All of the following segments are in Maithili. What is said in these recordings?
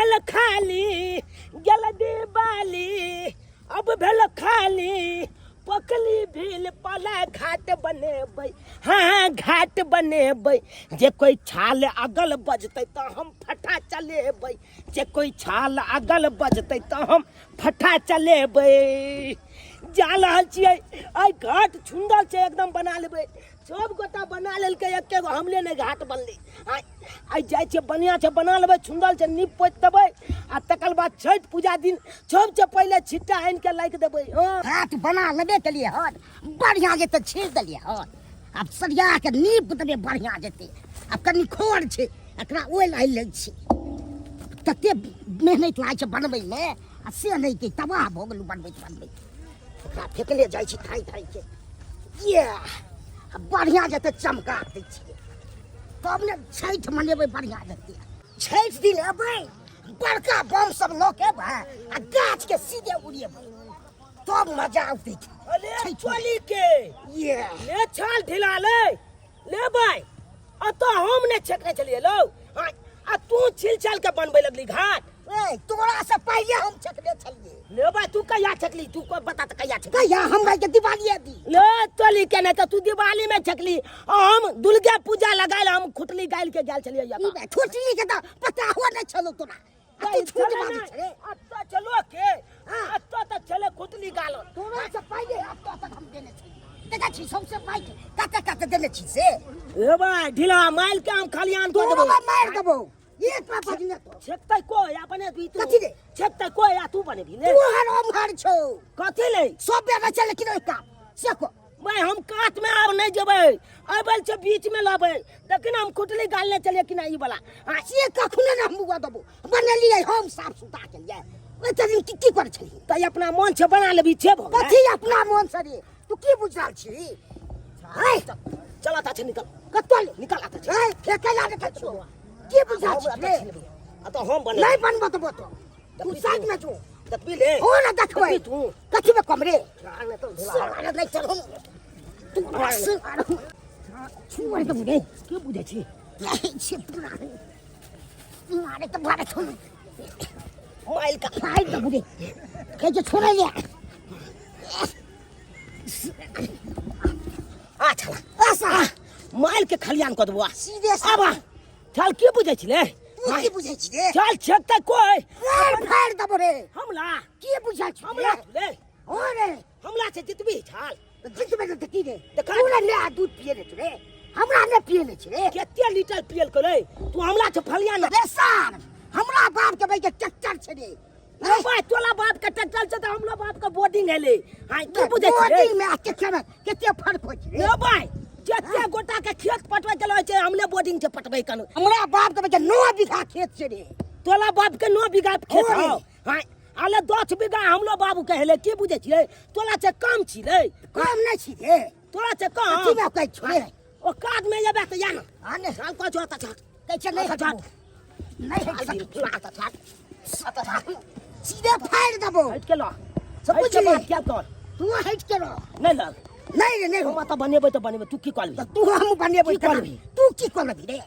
भेल खाली गेल दिवाली, अब भेल खाली पकली भील पला घाट बनेबै, हाँ घाट बनेबै। जे कोई छाल अगल बजतै तऽ हम फटा चलेबै, जे कोई छाल अगल बजतै तऽ हम फटा चलेबै। जा रहल छियै, आइ घाट सुन्दर छै, एकदम बना लेबै। सब गोटा बना लेलकै, एके गो हमले नहि घाट बनलै। आइ आइ जाइ छियै, बढ़िआँ छै, बना लेबै, सुन्दर छै, नीप पोति देबै आ तकर बाद छठि पूजा दिन सबसँ पहिले छिट्टा आनि कऽ लागि देबै। हँ, घाट बना लेबे केलियै हन, बढ़िआँ जेतै, छील देलियै हन, आब सरिया के नीप देबै, बढ़िआँ जेतै। आब कनि खोर छै, एकरा ओहि आनि लै छी। तते मेहनत लागै छै बनबैमे आ से नहि के तबाह भऽ गेलहुँ बनबैत बनबैत। एकरा फेकले जाइ छी थाइ थाइ के ये आ बढ़िआँ जेतै, चमका दै छियै तब ने छठि मनेबै बढ़िआँ जेतै। छठि दिन एबै, बड़का बम सब लऽ के एबै आ गाछ के सीधे उड़ेबै, तब मजा औतै। अरे छठि में। चोली के ये ले छाल ढिला ले लेबै। अतऽ हम नहि छेकने छलियै लौ, आ तू छिल छाल के बनबै लगली घाट। ए, तोरा से पहिले हम छेकने छलियै। ले भाई, तू कहिया छेकली? तू को बता त कहिया छेकली? कहिया हमरा के दिवाली दी। ले तोली के नहीं त तू दिवाली में छेकली, आ हम दुर्गा पूजा लगाइल हम खुटली गाइल के गेल छलियै। ई बे, खुटली के त पता हो नहीं छलो तोरा। आ तू झूठ बाजै छले। अत्ता चलो के, अत्ता त चले खुटली गाल। तोरा से पहिले अत्ता तक हम देने छलियै। देखै छी सबसे माइक कते कते देने छी से। ए भाई, ढीला माइल के हम खलियान कऽ तोरा देबौ। मारि देबौ। एक बार बजने तो। छेकतै को या बनेबी तू? कथी रे? छेकतै को या तू बनेबी ले? तू हर ओमहर छौ। कथी ले? सब बेर चले कि नहीं काम? से को। भाई, हम कात में आब नहीं जेबै, अबल छै बीच में लबै। देखिन हम खुटली गालने चलिए कि नहीं ई वाला। हाँ, से कखनो ने हम बुआ देबो। बनेलियै हम साफ सुथरा के लिए। ओते दिन की की करै छलियै? तऽ अपना मन से बना लेबी छे भऽ गेलै। कथी अपना मन से रे? तू की बुझि रहल छी? हाय, चल आता छै, निकल। कतऽ ले? निकल आता छै। ए, फेकै ला देखै छियौ। की बुझि रहल छी रे? आ तऽ हम बनेबै। नहीं बनबो देबो तो। तू साइड में जो। देखबी ले। हो ना देखबै। देखबी तू। कथी में कम रे? नहीं तो ढेला। सारा नहीं चढ़ो। तू सारा। छुअर के बुझे। की बुझै छी? नहीं छी पूरा। मारे तो मारे छुन। माइल का। माइल के बुझे। कहे जे छोड़े ले। आ छला। आसा। माइल के खलियान कऽ देबो। आ। सीधे से। आब आ। चल की बुझै छी रे? तू की बुझै छी रे? चल छेकतै कोइ। मार फाड़ देबो रे। हमला। की बुझै छी? हमला रे। हो रे। हमला से जितबी छाल। जितबे ने तऽ की रे? देखा। तू ने दूध पिए ले रे। हमरा ने पिए ले रे। कते लीटर पियल करे? तू हमला से फलिया न। रे सार, हमरा बाप के भाई के ट्रैक्टर छै रे। रे भाई, तोला बाप के ट्रैक्टर छै तऽ हमरो बाप के बोर्डिंग हेले। हां, की बुझै छी रे? बोर्डिंग में आ ट्रैक्टर में कते फर्क होइ छै रे? रे भाई, जते गोटा के खेत पटबै के रहै छै, हमले बोर्डिंग से पटबै कनु। हमरा बाप के भाई के 9 बीघा खेत छै रे। तोला बाप के 9 बीघा खेत हो रे। हौ। हां, आले 10 बीघा हमरो बाबू के हेले, की बुझै छियै? तोला से कम छी रे। कम नहि छी रे। तोला से कम। कथी में कहै छी रे? ओ काज में जेबे तऽ या ना। हाँ ने। चल कह जो तऽ चल। कहै छै नहि अच्छा, हटबो। नहि हट चल, सकै। चल, चल, चल, चल। सीधे फाड़ि देबो। हटि के लऽ। सब हटि के बुझली? बात क्या कर? तू हटि के रह। नहि लग। नहि रे, नहि हम हो। तऽ बनेबै तऽ बनेबै, तू की कहलही? तऽ तू हम बनेबै की केना? करबही? तू की करबही रे?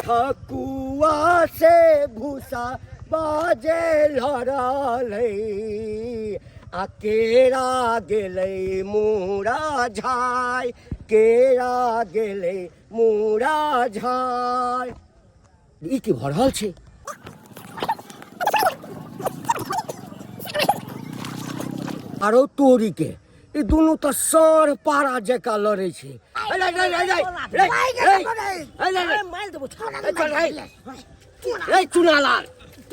ठकुआ से भूसा बाजे लड़लै आ केरा गेलै मुरा झाय, केरा गेलै मुरा झाय। ई की भऽ रहल छै? आरो तोरी के ई दुनू तऽ सर पारा जकाँ लड़ै छै। मारि देबो। रे चुनालाल,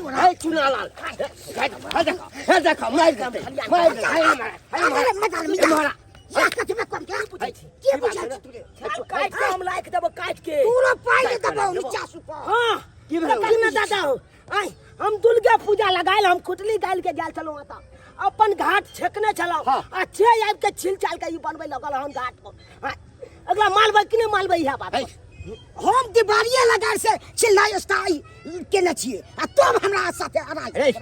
रे चुनालाल, हे देख, मारि देतै, मारि देतै। मारा काटि के हम राखि देबो, काटि के पूरा पाइ देबो नीचा सुपर। हाँ, की भेलौ? देखी ने दादा हो। आइ हम दुर्गा पूजा लगायल हम खुटली गाइल के गेल छलहुँ ओतऽ, अपन घाट छेकने छलहुँ। हाँ। आ छे आबि के छिल चाल के ई बनबै लगल हन घाट पर। हाँ, अगला मालबै कि नहि मालबै इएह बात पर? हम दिवालिये लगा से चिल्लाय स्टाई केने छियै आ तब हमरा साथे अड़ाई रे,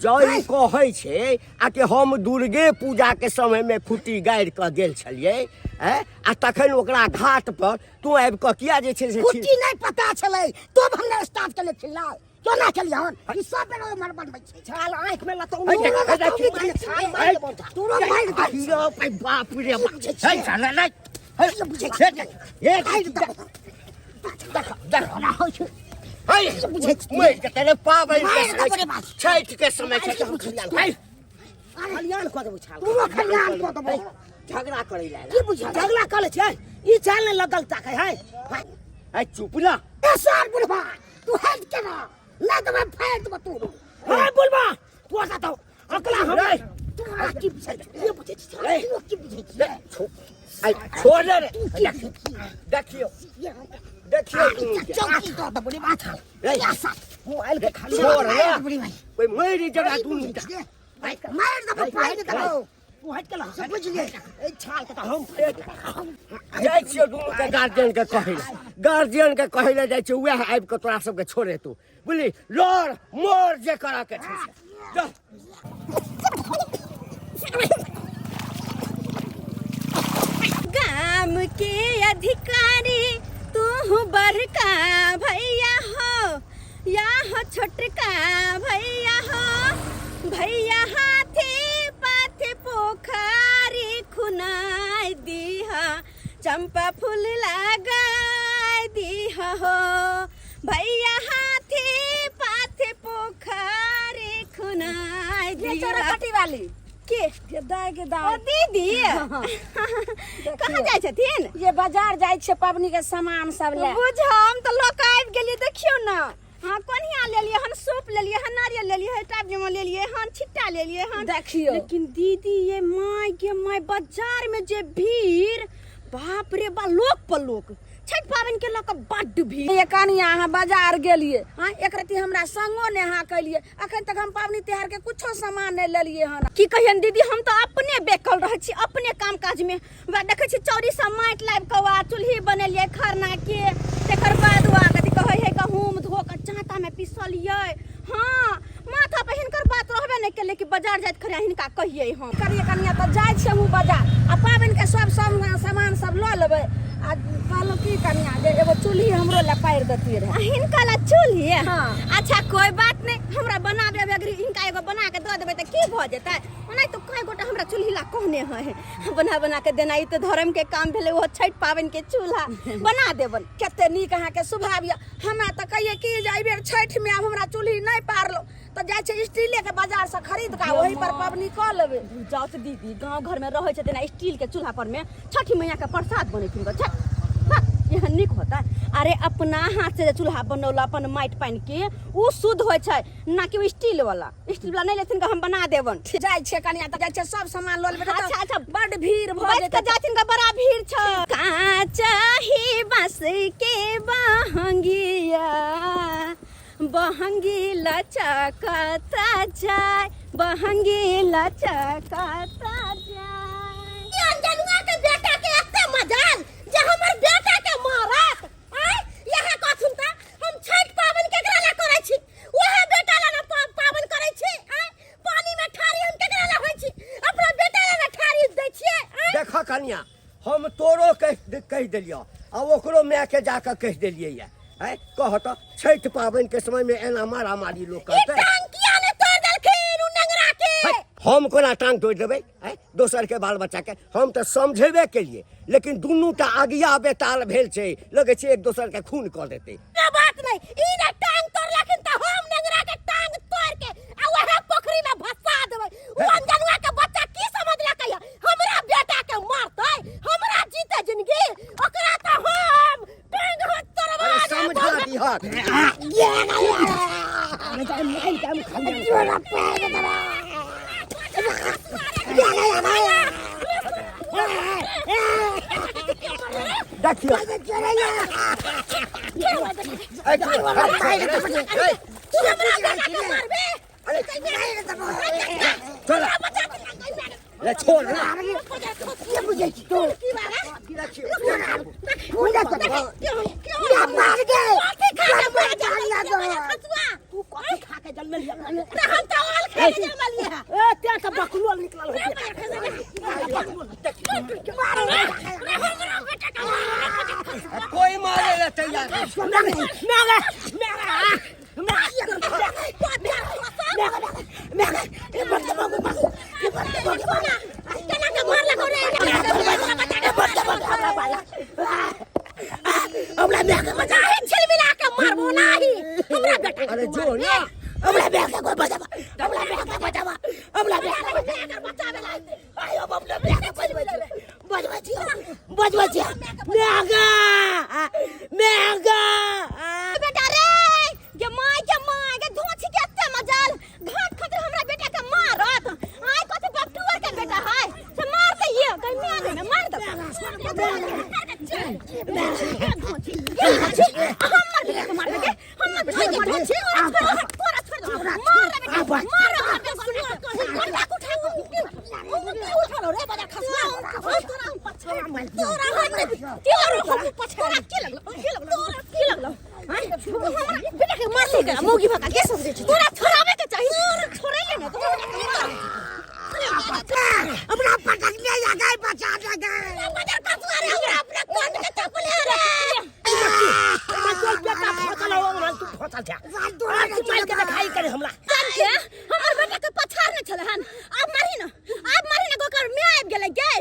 जँ ई कहै छै आ कि हम दुर्गे पूजाके समयमे खुट्टी गाड़ि कऽ गेल छलियै आँय आ तखन ओकरा घाट पर तू आबि कऽ किया जे छै से खुट्टी नहि पता छलै तब हम नहि स्टार्ट केले छिल्ला केना केलियै हन ई सब बेर ओमहर बनबै छै छाल आँखि में लतौ है, है, है, छाल मारि देबौ तोरो मारि दै छी। अयो, भाई बाप रे बाप बुझै छियै? है, साला नहीं है, की बुझै छियै? हे, मारि देबौ। देख देख ओना होइ छै है, बुझै छियै? मरि जेतै रे पाबनि के मारि समय देबौ रे बाप। छठि के समय छै की बुझै छियै? है, खलियान कऽ देबौ छाल तोरो खलियान कऽ देबौ। झगड़ा करै लए की बुझै झगड़ा कऽ लै छियै ई चाल नहि लगल ताकै है है चुप ना ए सर बुढ़वा तू हट के ना ना देबै फाड़ देबौ तू है बुढ़बा तू ऐसा तो अकला हम रे तू हमरा की बुझै छी ये बुझै छी रे तू की बुझै छी रे आई छोड़ दे रे तू की बुझै छी देखियो देखियो दुनू के। चौकी दऽ देबौ रे माथा रे मोबाइल के खाली छोड़ ना बुढ़ी भाई ओइ मरि जरा दुनू के। मारि देबौ फाड़ि देबौ तू हट के ला बुझ गेलियै ए छाल के तऽ हम जाइ छियौ दुनूके गार्जियनके कहै लए गार्जियनके कहै लए जाइ छियौ उएह आबि कऽ तोरा सबके छोड़ेतौ बुझली लड़ मोर जे करऽ के छै से। जा। गाम के अधिकारी तू बड़का भैया हो या हो छोटका भैया हो भैया हाथे पाथे पोखरी खुनाई दीहा चंपा फूल लगाई दीहा हो भैया हाथे पाथे पोखरी खुनाई ये दीहा चोरा वाली के के दाय के ओ दाय दीदी कहाँ जाइ छथिन ये बाजार जाइ छै पबनी के सामान सब ले बुझ हम तऽ लऽ कऽ आबि गेलियै देखियौ ने हाँ कोनिया लेलियै हन सूप लेलियै हन नारियल लेलियै हन टाप जमा लेलियै हन छिट्टा लेलियै हन देखियौ लेकिन दीदी ये माय के माय बाजार में जे भीड़ बाप रे बा लोक पर लोक छठ पाबनि के लऽ कऽ बड्ड भीड़ ये कनिया अहाँ बाजार गेलियै हाँ एक रत्ती हमरा संगो ने अहाँ केलियै अखन तक हम पाबनि तिहार के कुछो सामान नहि लेलियै हन की कहियन दीदी हम तऽ अपने बेकल रहै छी अपने काम काज में वएह देखै छी चौरी सब माटि लाबि कऽ वा चूल्ही बनेलियै खरना के तकर बाद वा कथी कहै है गहूम धो कऽ जाँता में पिसलियै हाँ माथा पर हिनकर बात रहबे नहि केलै कि बाजार जाइत खरे हिनका कहियै हम करिए कनिया तऽ जाइ छियै हमहूँ बाजार आ पाबनिके सब सामान सब लऽ लेबै आ कहलहुँ की कनिया जे एगो चूल्ही हमरो लए पारि देतियै रहए आ हिनका ला चूल्ही हाँ। अच्छा कोई बात नहीं हमरा बनाबे अगर हिनका एगो बना के दऽ देबै तऽ की भऽ जेतै ओना तऽ कई गोटा हमरा चूल्ही ला कहने है बना बना के देना ई तऽ धर्म के काम भेलै ओहो छठि पाबनि के चूल्हा बना देबन कते नीक अहाँके स्वभाव यऽ हमरा तऽ कहियै कि जे एहिबेर छठिमे आब हमरा चूल्ही नहि पारलहुँ तऽ जाइ छै स्टीलेके बाजारसँ खरीद कऽ ओहि पर पबनी कऽ लेबै जाउ तऽ दीदी गाँव घर में रहै छथिन आ स्टील के चूल्हा पर में छठी मैया के प्रसाद बनेथिन गो छठ वाह, एहन नीक होता अरे अपना हाथ से जे चूल्हा बनौला अपन माटि पानि के ओ शुद्ध होइ छै ना कि ओ स्टील वाला स्टील वाला नहि लेथिन हम बना देबन जाइ छियै कनिया तऽ जाइ छियै सब सामान लऽ लेबै अच्छा, अच्छा अच्छा। बड भीड़ भऽ बच जेतै के जाथिन का बड़ा भीड़ छ काचा ही बांस के बहंगिया बहंगी लचकता जाय बहंगी लचकता जाय अंजनुआ के बेटा के एते मजाल जे हमर बेटा के मारत आय यहाँ कथुन त हम छठ पाबनि केकरा ला करै छी वएह बेटा ला ना पाबनि करै छी आय पानी में ठारी हम केकरा ला होइ छी अपना बेटा ला ना ठारी दै छियै आय देख कनिया हम तोरो कहि कहि देलियौ आ ओकरो मायके जाकऽ कहि देलियै यऽ आँय कह तऽ छठि पाबनिके समयमे एना मारामारी लोक ई करतै टांग किया ने तोड़ देलखिन उ नंगरा के है, हम कोना टांग तोड़ि देबै आँय दोसरके बाल बच्चाके हम तऽ समझेबे केलियै लेकिन दुनू टा अगिया बेताल भेल छै लगै छै एक दोसरके खून कऽ देतै ना बात नहीं ई ने टांग तोड़लखिन त हम नंगरा के टांग तोड़ के आ वह पोखरी में भसा देबै उ अंजनुआ के बच्चा की समझलकै है हमरा बेटा के मारतै हमरा जीते जिंदगी ओकरा त हम टांग हाथ तोड़बा अरे समझा दिहक देखियौ चल ले छोड़ ना तू कथी खा के जन्मल जमलिए है ए ते त बकलोल निकलल हो कोई मारे ला तैयार नहीं। मेगा मेगा मेगा ए बंद बाबू बाबू ए बंद बाबू केना के मार लगो रे ए बंद बाबू हमरा बाला हमरा मेगा बचा चाहे छिलमिला के मारबो नाही हमरा बेटा अरे जो ना हमरा मेगा कोई बचावा हमरा मेगा बचावा हमरा मेगा अगर बचावे ला आयो बाप रे मेगा बजबै बजबै छी बजबै छी मेगा मेगा बेटा रे गे माय गे माय गे धोछि के एते मजाल घाट खातिर हमरा बेटा के मारत आय कथि बपटुअर के बेटा है से मार दे ये कहीं मार दे मार दे हमर बेटा के मार दे हमर बेटा के धोछि तोरा तोरा छोड़ दे मार रे बेटा मार रे बेटा उठा उठा लो रे बजा खसवा तोरा पछाड़ तोरा हम तोरा हम पछाड़ के लगलो के लगलो तोरा के लगलो हमरा बेटा के मार ले मौगी भका के सोच तोरा छोड़ावे के चाही तोरा छोड़े ले ना तोरा हमरा पटक ले आ गए बचा दे गए बजा खसवा रे हमरा अपना कान के चपले रे तोर बेटा फसल हो हमरा तू फसल छा तू मार के देखाई करे हमरा जान के हमर बेटा के पछाड़ ने छले हन अब मारी ना अब मारी ना गोकर में आबि गेलै गे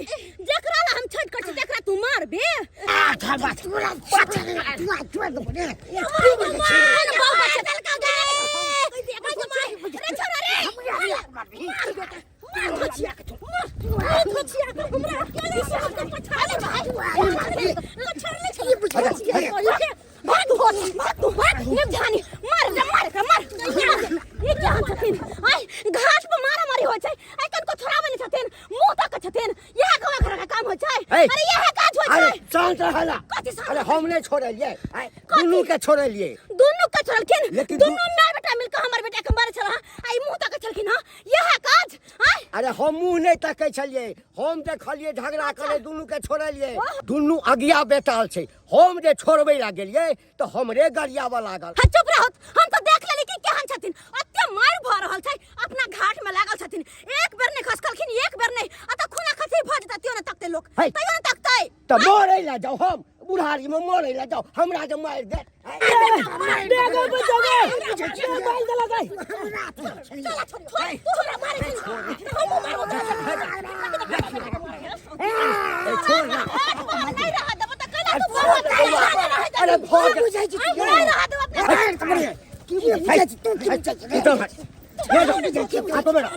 जकरा ला हम छठ कर छी तकरा तू मारबे आ धर बात तोरा तोरा छोड़ दे रे भगवान बाबा बचल का गे रे छोरा रे मार बेटा मार धोचिया के मार मार धोचिया के हमरा के पछाड़ ले पछाड़ ले भाग हो भाग तू भाग निम जानी मार रे मार रे मार ये क्या छथिन आय घाट पर मारा मारी होइ छै आइ कनको छोड़ाबै नै छथिन मुंह तक छथिन इएह गाँव घर के काम होइ छै ए, अरे इएह काज होइ अरे छै शांत रहला कथी शांत अरे हम नहीं छोड़लिए आय, दुनू के छोड़लिए दुनू के छोड़लखिन लेकिन दुनू माय बेटा मिलके हमर बेटा के मारे छल आइ मुंह तक छलखिन हां इएह काज आय अरे हम मुंह नहीं तकै छलिए हम देखलिए झगड़ा करे दुनू के छोड़लिए दुनू अगिया बेताल छै हम जे छोड़बै ला गेलिए तऽ हमरे गरियाबऽ लागल हाँ चुप रहत हम तो देख लेली कि केहन छथिन अते मार भऽ रहल छै अपना घाट में लागल छथिन एक बेर नहीं खसकलखिन एक बेर नहीं आ तऽ खूना खसी भऽ जेतै त्यो ने तकतै लोक है। तैयो ने तकतै तऽ मरै ला जाउ हम बुढ़ारी में मरै ला जाउ हमरा जे मारि देत बेगा बचावे मार देला गई चला छोड़ छोड़ तू हमरा मारे छी हमहूँ मारबो ए, छोड़ ना नहीं रह देबो तऽ कैला तू बर्बाद अरे भऽ गेल बुझै छी नहीं रह देबो अपना अरे की बुझै छी तू की बुझै छी तू हट ये जाओ हाथों में रहो।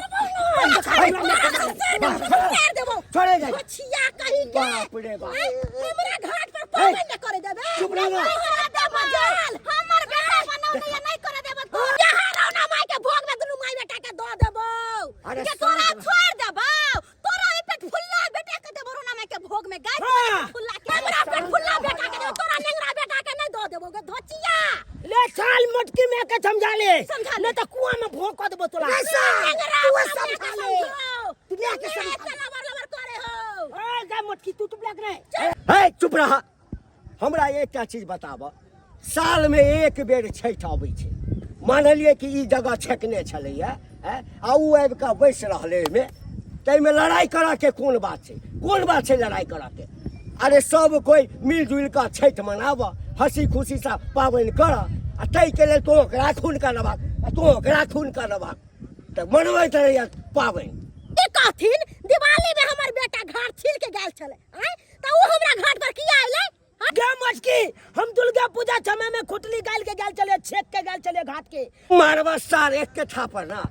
मार देबो छोड़े जाए छिया कहीं के बाप रे बाप। आँय, हमरा घाट पर पाबनि न करे देबे चुप रह ना। हमरा दे मजाल हमर बेटा बनौने या नहीं करे देबो तू यहाँ रौना माई के भोग में दुनू माई बेटा के दो देबो अरे के तोरा शांत रह। छोड़ देबो तोरा ई पेट फुल्ला बेटा के देबो रौना माई के भोग में गाय हाँ। फुल्ला के हमरा पेट फुल्ला बेटा के देबो तोरा नेंगरा बेटा के नहीं दो देबो गे धोचिया ले छाल मटकी में के समझा ले समझा ले। नहीं तो कुआं में भोंक देबो तोरा नेंगरा तू अपना समझा ले। समझाओ। तू ले के समझा ले। लबर लबर करे हो ए जा मटकी तू चुप लग रे हे चुप रह हमरा एकटा चीज बताब साल में एक बेर छठि अबै छै मानलियै कि ई जगह छेकने छलैया आँय, आ ओ आबि कऽ बैस रहलै ओहिमे ताहिमे लड़ाइ करऽके कोन बात छै कोन बात छै लड़ाइ करऽके अरे सब कोइ मिलजुलि कऽ छठि मनाबऽ हँसी खुशीसँ पाबनि करऽ आ ताहिके लेल तोँ ओकरा खून करबाक आ तोँ ओकरा खून करबाक तऽ मनबैत रहैया पाबनि ई कहथिन दिवाली में हमर बेटा घाट छील के गेल छलै आँय तऽ ओ हमरा घाट पर किया अयलै गे मटकी हम दुर्गा पूजा समय में खुटली गाल के गाल चले छेक के गाल चले घाट के मारबा सार एक के थापर ना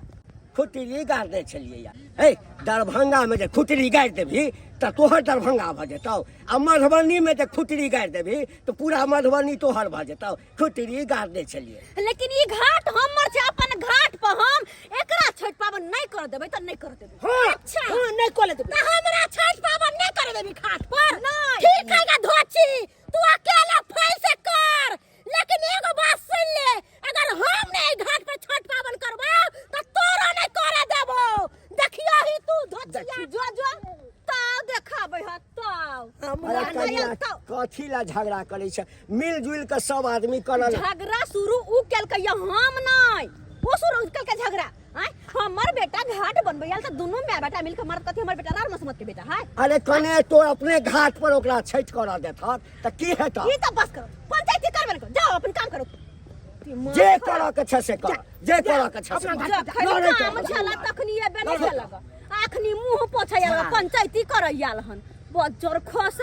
खुटली गाड़ने छलियै या हे दरभंगा में जे खुटली गाड़ि देबही तऽ तोहर दरभंगा भऽ जेतौ आ मधुबनी में जे खुटली गाड़ि देबही तऽ पूरा मधुबनी तोहर भऽ जेतौ खुटली गाड़ने छलियै लेकिन ई घाट हमर छै अपन घाट पर हम एकरा छठि पाबनि नहि कर देबै तऽ नहि कर देबै हाँ अच्छा हाँ नहीं कोले देबै तऽ हमरा छठि पाबनि नहि करे देबी घाट पर नहीं ठीक है गा धोची तू अकेला फैल से कर लेकिन एगो बात सुन ले अगर हम नहीं घाट पर छठ पाबनि करबो तऽ तोरो नहीं करे देबो देखियो ही तू धोचिया जो जो ताव देखाबै ह ताव अरे कनिया कथी ला झगड़ा करै छै मिलजुलि कऽ सब आदमी करल झगड़ा शुरू उ केलकै या हम नहीं वो शुरू केलकै झगड़ा आय हमर बेटा घाट बनबै आयल तऽ दुनू माय बेटा मिलके मारत। कथी हमर बेटा रार मसमत के बेटा है? अरे कने तो अपने घाट पर ओकरा छठि करऽ देथह तऽ की हेतह? ई तऽ बस करो, पंचायती करबे ने करो, जाओ अपन काम करो। जे करऽ के छै से कर, जे करऽ के छै से कर। जखन लड़ै के काम छला तखनी एबे नहि केलक, अखनी मुँह पोछै आयल, पंचायती करै आयल हन। बज्जर खस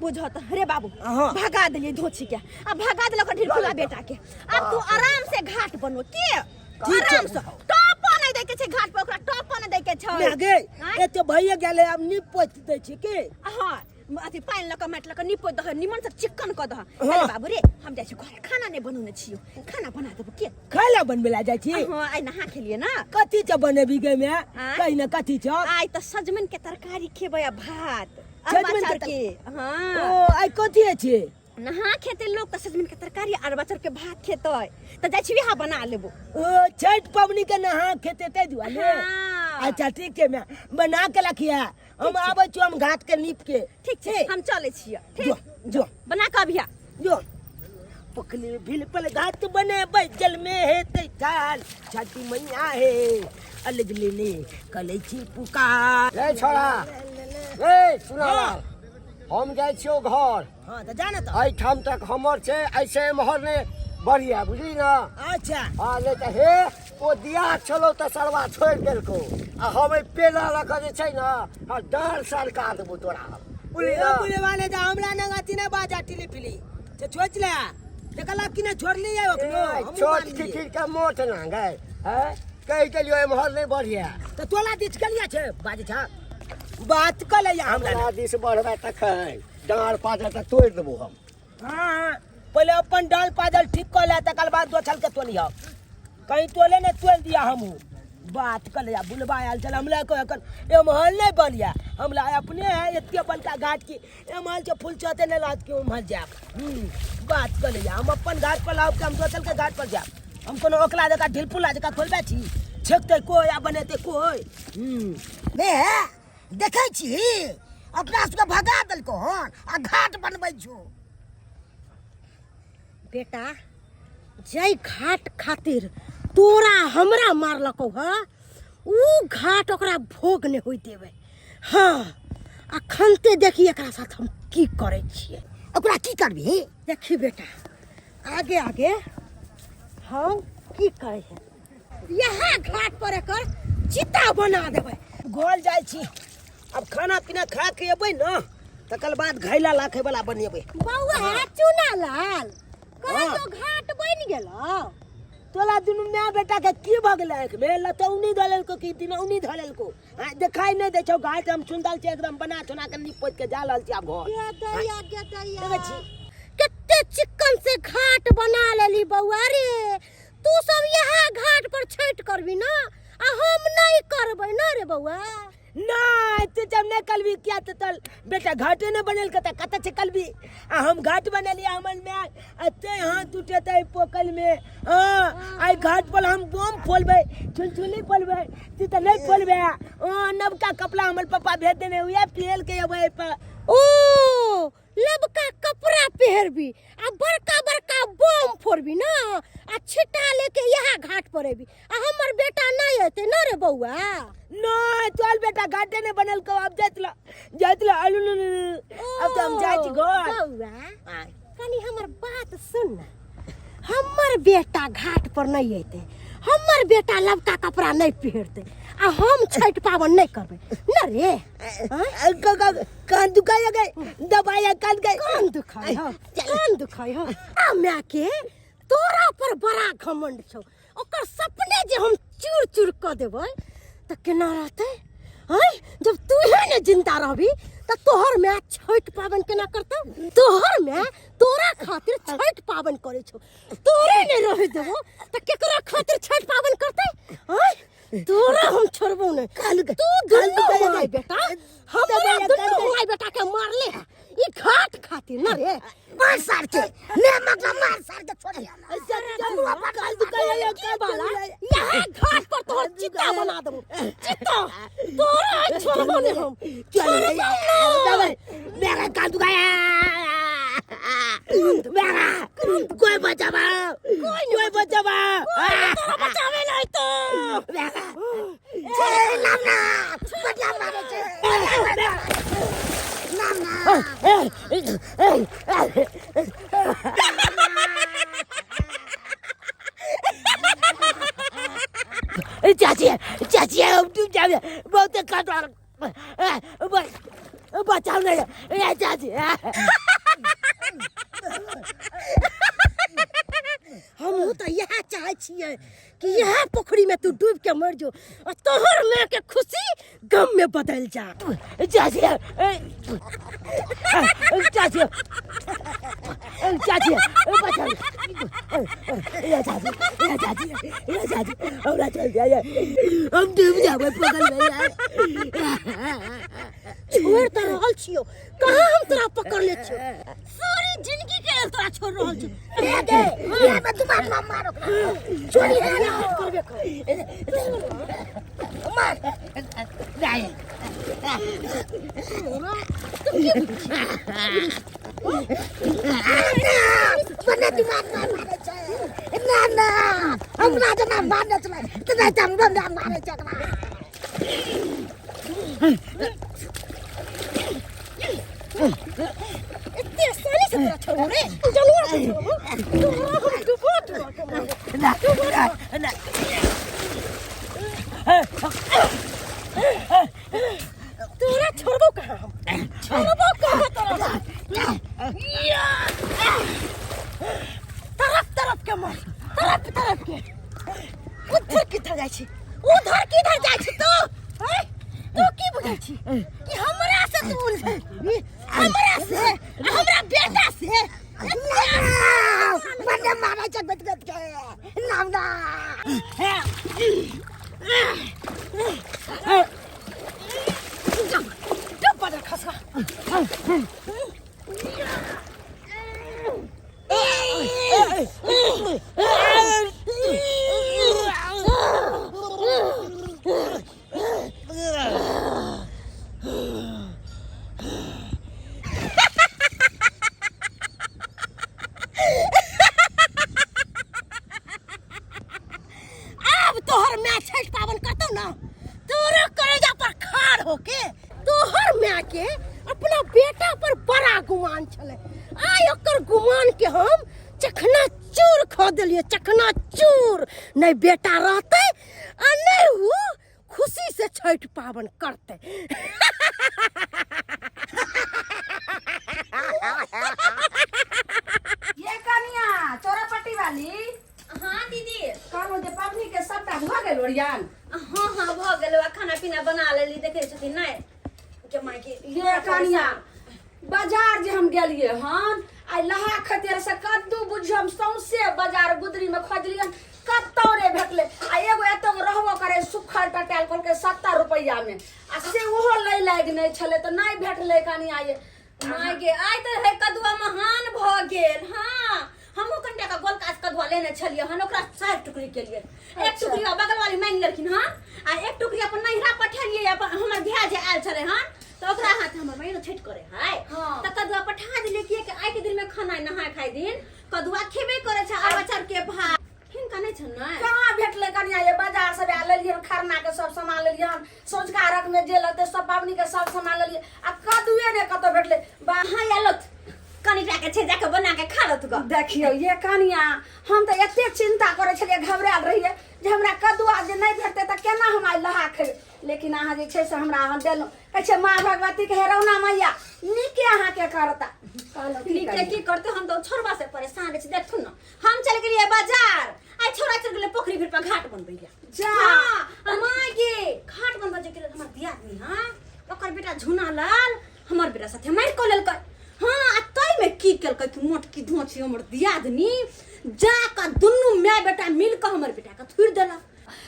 बुझत रे बाबू। हाँ। भगा देलियै धोछी के, आ भगा देलक ढिलफुला बेटा के। आब तू आराम से घाट बनो के, आराम से टॉप नहि दै के छै घाट पर, ओकरा टॉप नहि दै के छै। मै गे। आँय? एते भइए गेलै, आब नीप पोति दै छी की? हाँ, अथी पानि लऽ कऽ माटि लऽ कऽ नीप दह, निमन से चिकन कऽ दह। हाँ। अरे बाबू रे, हम जाइ छी घर, खाना नहि बनौने छियौ, खाना बना देबो के? खाय ला बनबै ला जाइ छी? हाँ, आइ नहा खेलियै ना। कथी छ बनेबी गे मै? आँय? कहि ने कथी छ? आइ तऽ सजमनि के तरकारी खेबै आ भात अरबा सजमनि के चाउर के। हाँ। ओ आइ कथी छै? नहा खेतै लोक तऽ सजमनि के तरकारी अरबा चाउर के भात खेतै, तऽ जाइ छी वएह बना लेबो। ओ छठि पबनी के नहा खेतै ताहि दुआरे? हाँ। अच्छा ठीक छै मै, बना के रखिए, हम आबै छी, हम घाट के नीप के। ठीक छै, हम चलै छियै। जो। ठीक। जो। बना कऽ अभिया। जो पोखली भील पल घाट बनेबै, जल में हेतै ठाल, छठी मैया हे अलग लेने कलै छी पुकार। रे छोड़ा रे, सुना, हम जाइ छियौ घर। हाँ तऽ जा ने तऽ। एहिठाम तक हमर छै, ऐसे एम्हर नहि बढ़िया, बुझली ने? अच्छा। हाँ, नहि तऽ हे ओ दिया छलौ तऽ सरवा छोड़ि देलकौ, आ हम एहि पेला लऽ कऽ जे छै ने, हाँ, डाँड़ सरका देबौ तोरा हम, बुझली ने? बोले वाले जा, हमरा नग अथी नहि बाजा टिली फिली से सोच ले, देखला कि नहि छोड़ली है ओकरो। ए, हमहूँ छोट मानलियै। खिखिर के मोट ना गए हैं, कहि देलियौ एम्हर नहि बढ़िया। तऽ तोला दिस गेलियै छै बाजै छ बात कऽ लैया हमरा। हमरा दिस बढ़बै तखन डाँड़ पाजल तऽ तोड़ि देबौ हम। हाँ, पहिले अपन डाल पाजल ठीक कऽ ले, तकर बाद दोसर के तोलिह, कहीं तोले ने तोल दिया। हमहूँ बात कर लिया, बुलबा आयल छल हमरा, कह एखन एम्हर नहि बलिया हमरा, अपने है एते बड़का घाट की एम्हर से फूल चौथे नहि रहत कि ओम्हर जायब। बात कर लिया, हम अपन घाट पर लाब कि हम दोसर के घाट पर जायब? हम कोनो ओकला जकाँ ढिलपुला जकाँ खोलबै छी, छेकतै कोइ आ बनेतै कोइ। बे देखै छी, अपना सबके भगा देलको हन आ घाट बनबै छौ। बेटा, जै घाट खातिर तोरा हमरा मारलकौ ह, ऊ घाट ओकरा भोग नहि होय देबै। हाँ, अखनते देखी एकरा साथ हम की करै छियै। ओकरा की करबही? देखी बेटा, आगे आगे हम की करै है, यहाँ घाट पर एकर चिता बना देबै। घर जाइ छी अब, खाना पीना खा के एबै ने तकर बाद घैला लाखे वाला बनेबै। बौआ चुना लाल, कहै तो घाट बनि गेलौ? तोला दुनू माय बेटा के की भऽ गेलै? आँखि में लतौनी धऽ लेलको कि दिनौनी धऽ लेलको? आँय, देखाइ नहि दै छौ? घाट हम सुन्दर छै एकदम बना सोना के नीप पोति के जा रहल छी आब घर। गे दैया, गे दैया। देखै छी। कते चिक्कन से घाट बना लेली बौआ रे। तू सब यहाँ घाट पर छठि करबी ना, आ हम नहीं करबै ना रे बौआ? नहि, तू जब नहि कलबी किया तऽ तल बेटा घाटे नहि बनेलकै तऽ कतऽ छै कलबी? आ हम घाट बनेलियै, हमर माय एते हाथ उठेतै पोखरिमे। हँ, आइ घाट पर हम बम फोलबै, छुलछुली फोलबै, तू तऽ नहि फोलबै। हँ, नवका कपड़ा हमर पप्पा भेज देने, उएह पहिर के अबै एहिपर। ओ लबका कपड़ा पहिरबी आ बड़का बड़का बम फोड़बी ना, आ छिट्टा लेके यहाँ घाट पर अबी, आ हमर बेटा नहीं एते ना रे बौआ? नहि, चल बेटा घाटे नहि बनेलकौ, आब जाइत ल जाइत ल अलु लु लु लु। अब तऽ हम जाइ छी घर। बौआ, कनी हमर बात सुन ना। हमर बेटा घाट पर नहीं एते, हमर बेटा लबका कपड़ा नहीं पहिरते, आ हम छठि पाबनि नहीं करबै न रे? आँय? कान दुखाय गए, दबाया कान गए। कान दुखाय हो, कान दुखाय हो। आ माय के तोरा पर बड़ा घमंड छौ, ओकर सपने जे हम चूर चूर कऽ देबै तऽ केना रहतै? आँय, जब तूहे ने जिंदा रहबी तऽ तोहर माय छठि पाबनि केना करतौ? तोहर माय तोरा खातिर छठि पाबनि करै छौ, तोरे ने रह देबो तऽ केकरा खातिर छठि पाबनि करतै? आँय, तोरा हम छोड़बो नहीं। तू दुनू माय बेटा हमरा, दुनू माय बेटा के मारले है ई घाट खातिर ना रे? मार सार के ने, मतलब मार सार के छोड़िया यहाँ घाट पर तोहर चिता बना देबो, चिता। तोरा आइ छोड़बो नहीं हम, छोड़बो नहीं। मेरा कान दुखाया। कोई बचावा, कोई बचावा, तोरा बचावे नहीं तो। ए, नाम ना बढ़िया मारे छै नाम ना। चाची, चाची, हम डूब जाबे, बहुत खतरा, बचाओ नहीं ए चाची। हमहूँ तऽ इएह चाहै छियै कि इएह पोखरिमे तू डूबि के मरि जो आ तोहर माय के खुशी गम में बदलि जा। चाची, चाची, चाची, बचाओ ए चाची, ए चाची, ए चाची, हमरा चल जाए, हम डूब जाबे पोखरि में यार। छोड़ तऽ रहल छियौ, कहाँ हम तोरा पकड़ले छियौ? सारी जिंदगी के लेल तोरा छोड़ रहल छियौ। ए गे, ए में तू मार मार मार ओकरा। छोड़ी दे ना। करबे कर। मार। नहीं। बने दिमाग मार मारे छै ना ना, हमरा जेना मारने छलै तऽ नहि तऽ हमरो माय मारे छै एकरा। एते आसानी से तोरा छोड़बो रे जानवर से छोड़बो तोरा? हम डुबो डुबो के मारबो। ना ना ना, तोरा छोड़बो कहाँ हम? छोड़बो कहाँ तोरा? तरफ तरफ के मार, तरफ तरफ के। उधर किधर जाइ छी, उधर किधर जाइ छी तू? हैं? तू की बुझै छी कि हमरा से तू उलझै? हमरा से आ हमरा बेटा से? बने मारे छै गत गत के नाम ना। डुब बदल खसका। आब तोहर माय छठि पाबनि करतौ ना, तोरा कलेजा पर खाड़ होके। तोहर माय के अपना बेटा पर बड़ा गुमान छलै, आइ ओकर गुमान के हम चखना चूर खा देलियै, चखना चूर। नहि बेटा रहतै आ नहि ओ खुशी से छठि पाबनि करतै। ये कनिया चोरापट्टी वाली। हाँ दीदी। कहलहुँ जे पबनी के सबटा भऽ गेल ओरियान? हाँ हाँ, भऽ गेल। आ खाना पीना बना लेली, देखे छथिन नहि के माय के। ये कनिया, बाजार जे हम गेलिए हन आइ लहा खतेर से कद्दू बुझियो हम सौंसे बाजार गुदरी में खोजलियन, कतौ नहि भेटलै। आ एगो एतौ रहबो करे सुखल टटायल, कहलकै 70 रुपैआ में, आ से ओहो लै लायक नहि छलै, तऽ नहि भेटलै कनिया। ये माय गे, आइ तऽ है कदुआ महान भऽ गेल। हाँ, हमहूँ कनिटा के गोलका से कदुआ लेने छलियै हन, ओकरा 4 टुकड़ी केलियै। एक टुकड़ी बगल वाली मांगि लेलखिन हन आ एक टुकड़ी अपन नैहरा पठेलियै। अपन हमर भाय जे आयल छलै हन, तऽ ओकरा हाथ हमर माय छठि करे है। तऽ कदुआ पठा देलियै, किएकि आइ के दिन में खाना नहाय खाय दिन कदुआ खेबे करे छै अरबा चाउर के भात। हिनका नहि छनि ने? कहाँ भेटलै कनिया। ये बाजार से आयल लेलियै, खरना के सब सामान लेलियै हन, सोझका अर्घ में जे लगतै सब पाबनि के सब सामान लेलियै, आ कद्दूए ने कतौ भेटलै बा। हाँ, आयल कनिटा के छै, जाके बना के खा लत ग। देखियौ ये कनिया, हम तऽ एते चिंता करै छलियै, घबरायल रहियै जे हमरा कद्दुआ जे नहि भेटतै तऽ केना हम आइ लहा खेबै। लेकिन अहाँ जे छै से हमरा अहाँ देलहुँ, कहै छै माँ भगवती के हेरौना मैया नीके अहाँके करता। कहलहुँ की नीके करियै? की करते, हम तऽ छोड़बा से परेशान रहै छी। देखथुन ने, हम चलि गेलियै बाजार, आइ छोड़ा चलि गेलै पोखरि भीड़ पर घाट बनबै लए। जा। हाँ, माय गे, घाट बनबै जे गेलै हमर दियादनी, हाँ, ओकर बेटा झुना लाल हमर बेटा साथे मारि कऽ लेलकै। हाँ, आ ताहिमे की केलकै कि मोटकी धोची हमर दियादनी जा कऽ दुनू माय बेटा मिल कऽ हमर बेटा के थुरि देलक।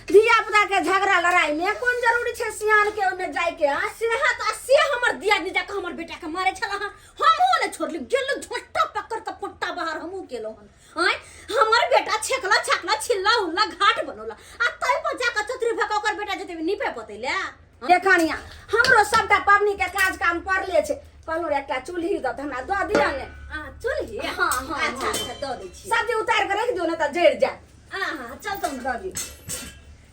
धिया पुता के झगड़ा लड़ाई में कोन जरूरी छै सियान के ओहिमे जाय के? आ से हाँ तऽ से हमर दियादनी जाकऽ हमर बेटा के मारे छला हन। हमहूँ ने छोड़ली, गेलहुँ झोंटा पकड़ कऽ पट्टा बाहर हमहूँ गेलहुँ हन। आँय, हमर बेटा छेकला छाकला छिल्ला उल्ला घाट बनौला, आ तै पर जाकऽ चतुर भऽ कऽ ओकर बेटा जेतै नीपे पोतै लए। देखनिया, हमरो सबटा पबनी के काज काम पड़ले छै। कहलहुँ रे, एकटा चूल्ही दऽ तऽ हमरा दऽ दिअ ने। आ चूल्ही हाँ, हाँ, अच्छा हाँ। अच्छा दऽ दै छी सब्जी उतारि कऽ राखि दियौ ने तऽ जरि जायत। हाँ हाँ चल तब दऽ दियौ।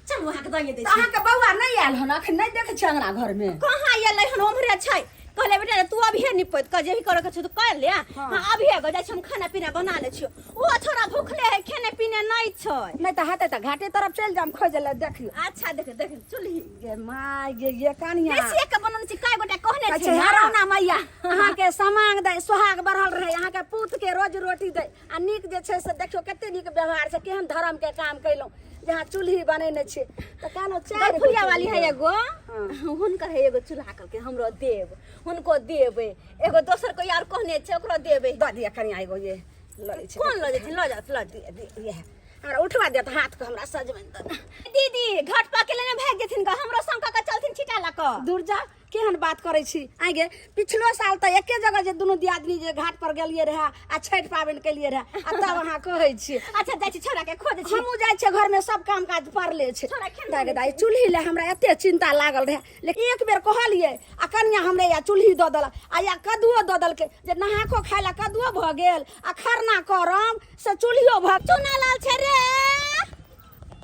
चल अहाँके दऽ दै तऽ छी। अहाँके बौआ नहि आयल हन अखन? नहि देखै छियै अंगना घरमे। कहाँ एलै हन, ओम्हरे छै। कहले बेटा तू अभिये निपैत कऽ जे भी करे के छौ तू कर ले। हाँ अभिये गो जाइ छी हम, खाना पीना बना लै छियो। ओ छोरा भूखले है, खेने पीने नहीं छै। नहि तऽ हेतै तऽ घाटे तरफ चलि जाम खोजै लए, देखियौ। अच्छा देख देख चूल्ही। गे माय गे, ये कनिया बेसिए के बनल छी, काय गोटा कहने कहै छै छै ना। हरौना मैया अहाँके समांग दै, सोहाग बढ़ल रहै, अहाँके पूत के रोज रोटी दै। आ नीक जे छै से देखियौ कते नीक व्यवहार छै, केहन धर्म के काम कयलहुँ जे अहाँ चूल्ही बनेने छी। तऽ कहलहुँ चारि गो गरफुलिया वाली है चूल्ही। एगो हुनकर है, एगो चूल्हा कहलकै हमरो देब, हुनको देबै। एगो दोसर कोई आर कहने छै, ओकरो देबै। दऽ दिअ कनिया एगो, ये लऽ लै छी। कोन लऽ जेथिन? लऽ जाओ लऽ दिअ दिअ, इएह हमरा उठवा दिअ तऽ हाथके हमरा सजमनि दऽ। दीदी घट पा के लेने भागि जेथिन ग, हमरो संग कऽ के चलथिन छिटा लऽ कऽ। दूर जा, केहन बात करै छी आइ गे? पिछलो साल तऽ एके जगह जे दुनू दियादनी जे घाट पर गेलियै रहए आ छठि पाबनि केलियै रहए, आ तब अहाँ कहै छी। अच्छा जाइ छी छोरा के खोजै छी। हमहूँ जाइ छियै, घरमे सब काम काज पड़ले छै। छोरा खेने दाइ गे दाइ, चूल्ही लए हमरा एते चिन्ता लागल रहए, लेकिन एक बेर कहलियै आ कनिया हमरे या चूल्ही दऽ देलक आ या कद्दूओ दऽ देलकै, जे नहाको खाय लए कद्दूओ भऽ गेल आ खरना करम से चूल्हियो भऽ। चूना लाल छै रे,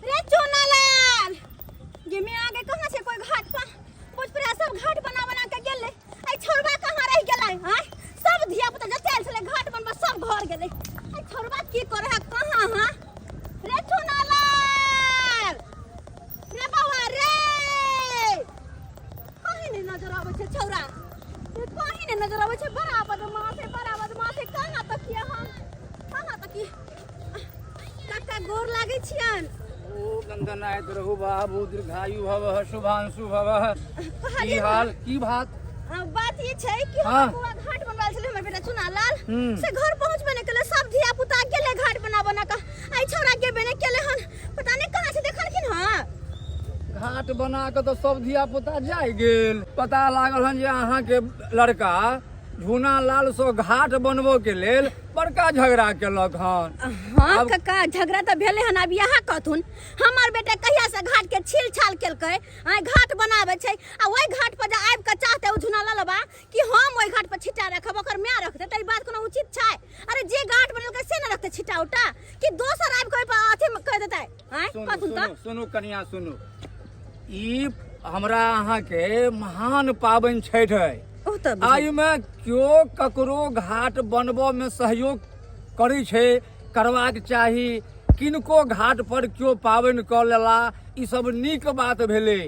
रे चूना लाल गे में आगे कहाँ छै कोई घाट पर? भोजपुरा सब घाट बना बना के गेलै, ऐ छोरबा कहाँ रह गेलै? आय सब धिया पुता जते आयल छलै घाट बनबा सब घर गेलै, ऐ छोरबा की करे है, कहाँ? हाँ रे चूना लाल रे, बाबा रे, कहीं नहीं नजर आबै छै छौरा, ये कहीं नहीं नजर आबै छै। बड़ा बदमाश है, बड़ा बदमाश है। कहाँ तकिए हम, कहाँ तकिए? काका गोर लागै छियन। ओ गंगनायत रहू बाबू, दीर्घायु भवः, शुभांशु भवः। की कहलियै हाल की बात? बात ई छै कि हमर बौआ घाट बनवायल छलै, हमर बेटा चुना लाल, से घर पहुँचबे नहि केलै। सब धिया पुता गेलै घाट बना बना कऽ, आइ छौड़ा गेबे नहि केलै हन, पता नहि कहाँ छै। देखलखिन हँ? घाट बना कऽ तऽ सब धिया पुता जाय गेल। पता लागल हन जे अहाँके लड़का झूना लाल सो घाट बनबो के लेल बड़का झगड़ा केलक हन। हाँ आब- काका, झगड़ा तऽ भेलै हन। आब यहाँ कहथुन हमर बेटा कहिया से घाट के छील छाल केलकै, आइ घाट बनाबै छै आ ओहि घाट पर जे आबि कऽ चाहतै ओ झुना ललबा कि हम ओहि घाट पर छिट्टा रखब, ओकर माय रखतै, तऽ ई बात कोनो उचित छै? अरे जे घाट बनेलकै से ने रखतै छिट्टा उट्टा, कि दोसर आबि कऽ ओहि पर अथी कहि देतै? आँय सुनू कहथुन तऽ। सुनू सुनू कनिया सुनू, ई हमरा अहाँके महान पाबनि छठि है। ओ तऽ एहिमे केओ ककरो घाट बनबऽ मे सहयोग करै छै, करबाक चाही। किनको घाट पर केओ पाबनि कऽ लेला, ई सब नीक बात भेलै।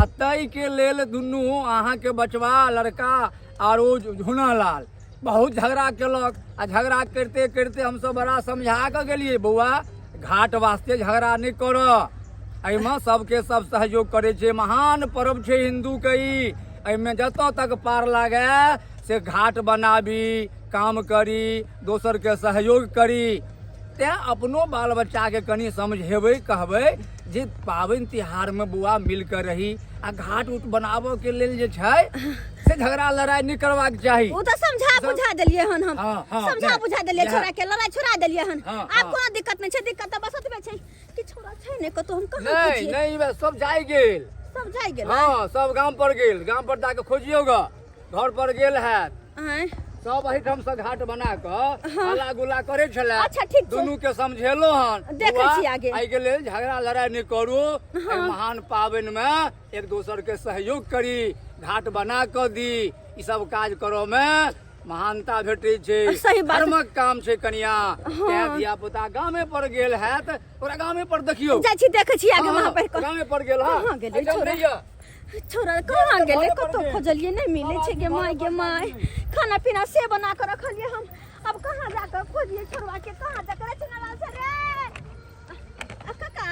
आ ताहिके लेल दुनू अहाँके बचवा लड़का आर ओ झुनालाल बहुत झगड़ा केलक। आ झगड़ा करिते करिते हमसब बड़ा समझा कऽ गेलियै, बौआ घाट वास्ते झगड़ा नहि करऽ, एहिमे सबके सब सहयोग करै छै, महान पर्व छै हिन्दूके ई, एहिमे जतऽ तक पार लागै से घाट बनाबी, काम करी, दोसरके सहयोग करी। तेँ अपनो बाल बच्चाके कनि समझेबै, कहबै जे पाबनि तिहारमे बौआ मिल कऽ रही आ घाट उट बनाबऽ के लेल जे छै से झगड़ा लड़ाइ नहि करबाक चाही। ओ तऽ समझा बुझा देलियै हन हम। हाँ, हाँ, समझा नहि, बुझा देलियै इएह। छोरा के लड़ाइ छोड़ा देलियै हन। हाँ, आब हाँ। कोनो दिक्कत नहि छै, दिक्कत तऽ बस ओतबे छै कि छोरा छै ने कतौ, हम कहाँ नहि खोजियै? नहि, बस सब जाइ गेल। सब जाइ गेल? हाँ सब गाम पर गेल, गाम पर जाके खोजियौ ग, घर पर गेल हैत। आँय सब एहिठाम से घाट बना कऽ हल्ला गुल्ला करै छलै। अच्छा, ठीक छै। दुनू के समझेलो हन, देखै बौआ, छी आगे। एहिके लेल झगड़ा लड़ाइ नहि करू, एहि महान पाबनि मे एक दोसर के सहयोग करी, घाट बना कऽ दी, ई सब काज करऽ मे महानता भेटै छै। सही बात। धर्मक काम छै कनिया। तें धिया पुता गामे पर गेल हैत, ओकरा गामे पर देखियौ। जाइ छी, देखै छी आगे। हाँ, वहाँ पर गामे पर गेल। हँ कहाँ गेलै एहिठाम छोरा? नहि यऽ। छोरा कहाँ गेलै? घरे पर कतौ गेल। खोजलियै नहि मिलै छै। गे माय गे माय, खाना पीना से बना कऽ रखलियै हम, अब कहाँ जाकऽ खोजियै छोरवा के, कहाँ जाकऽ? रे चुनालाल से रे, आ काका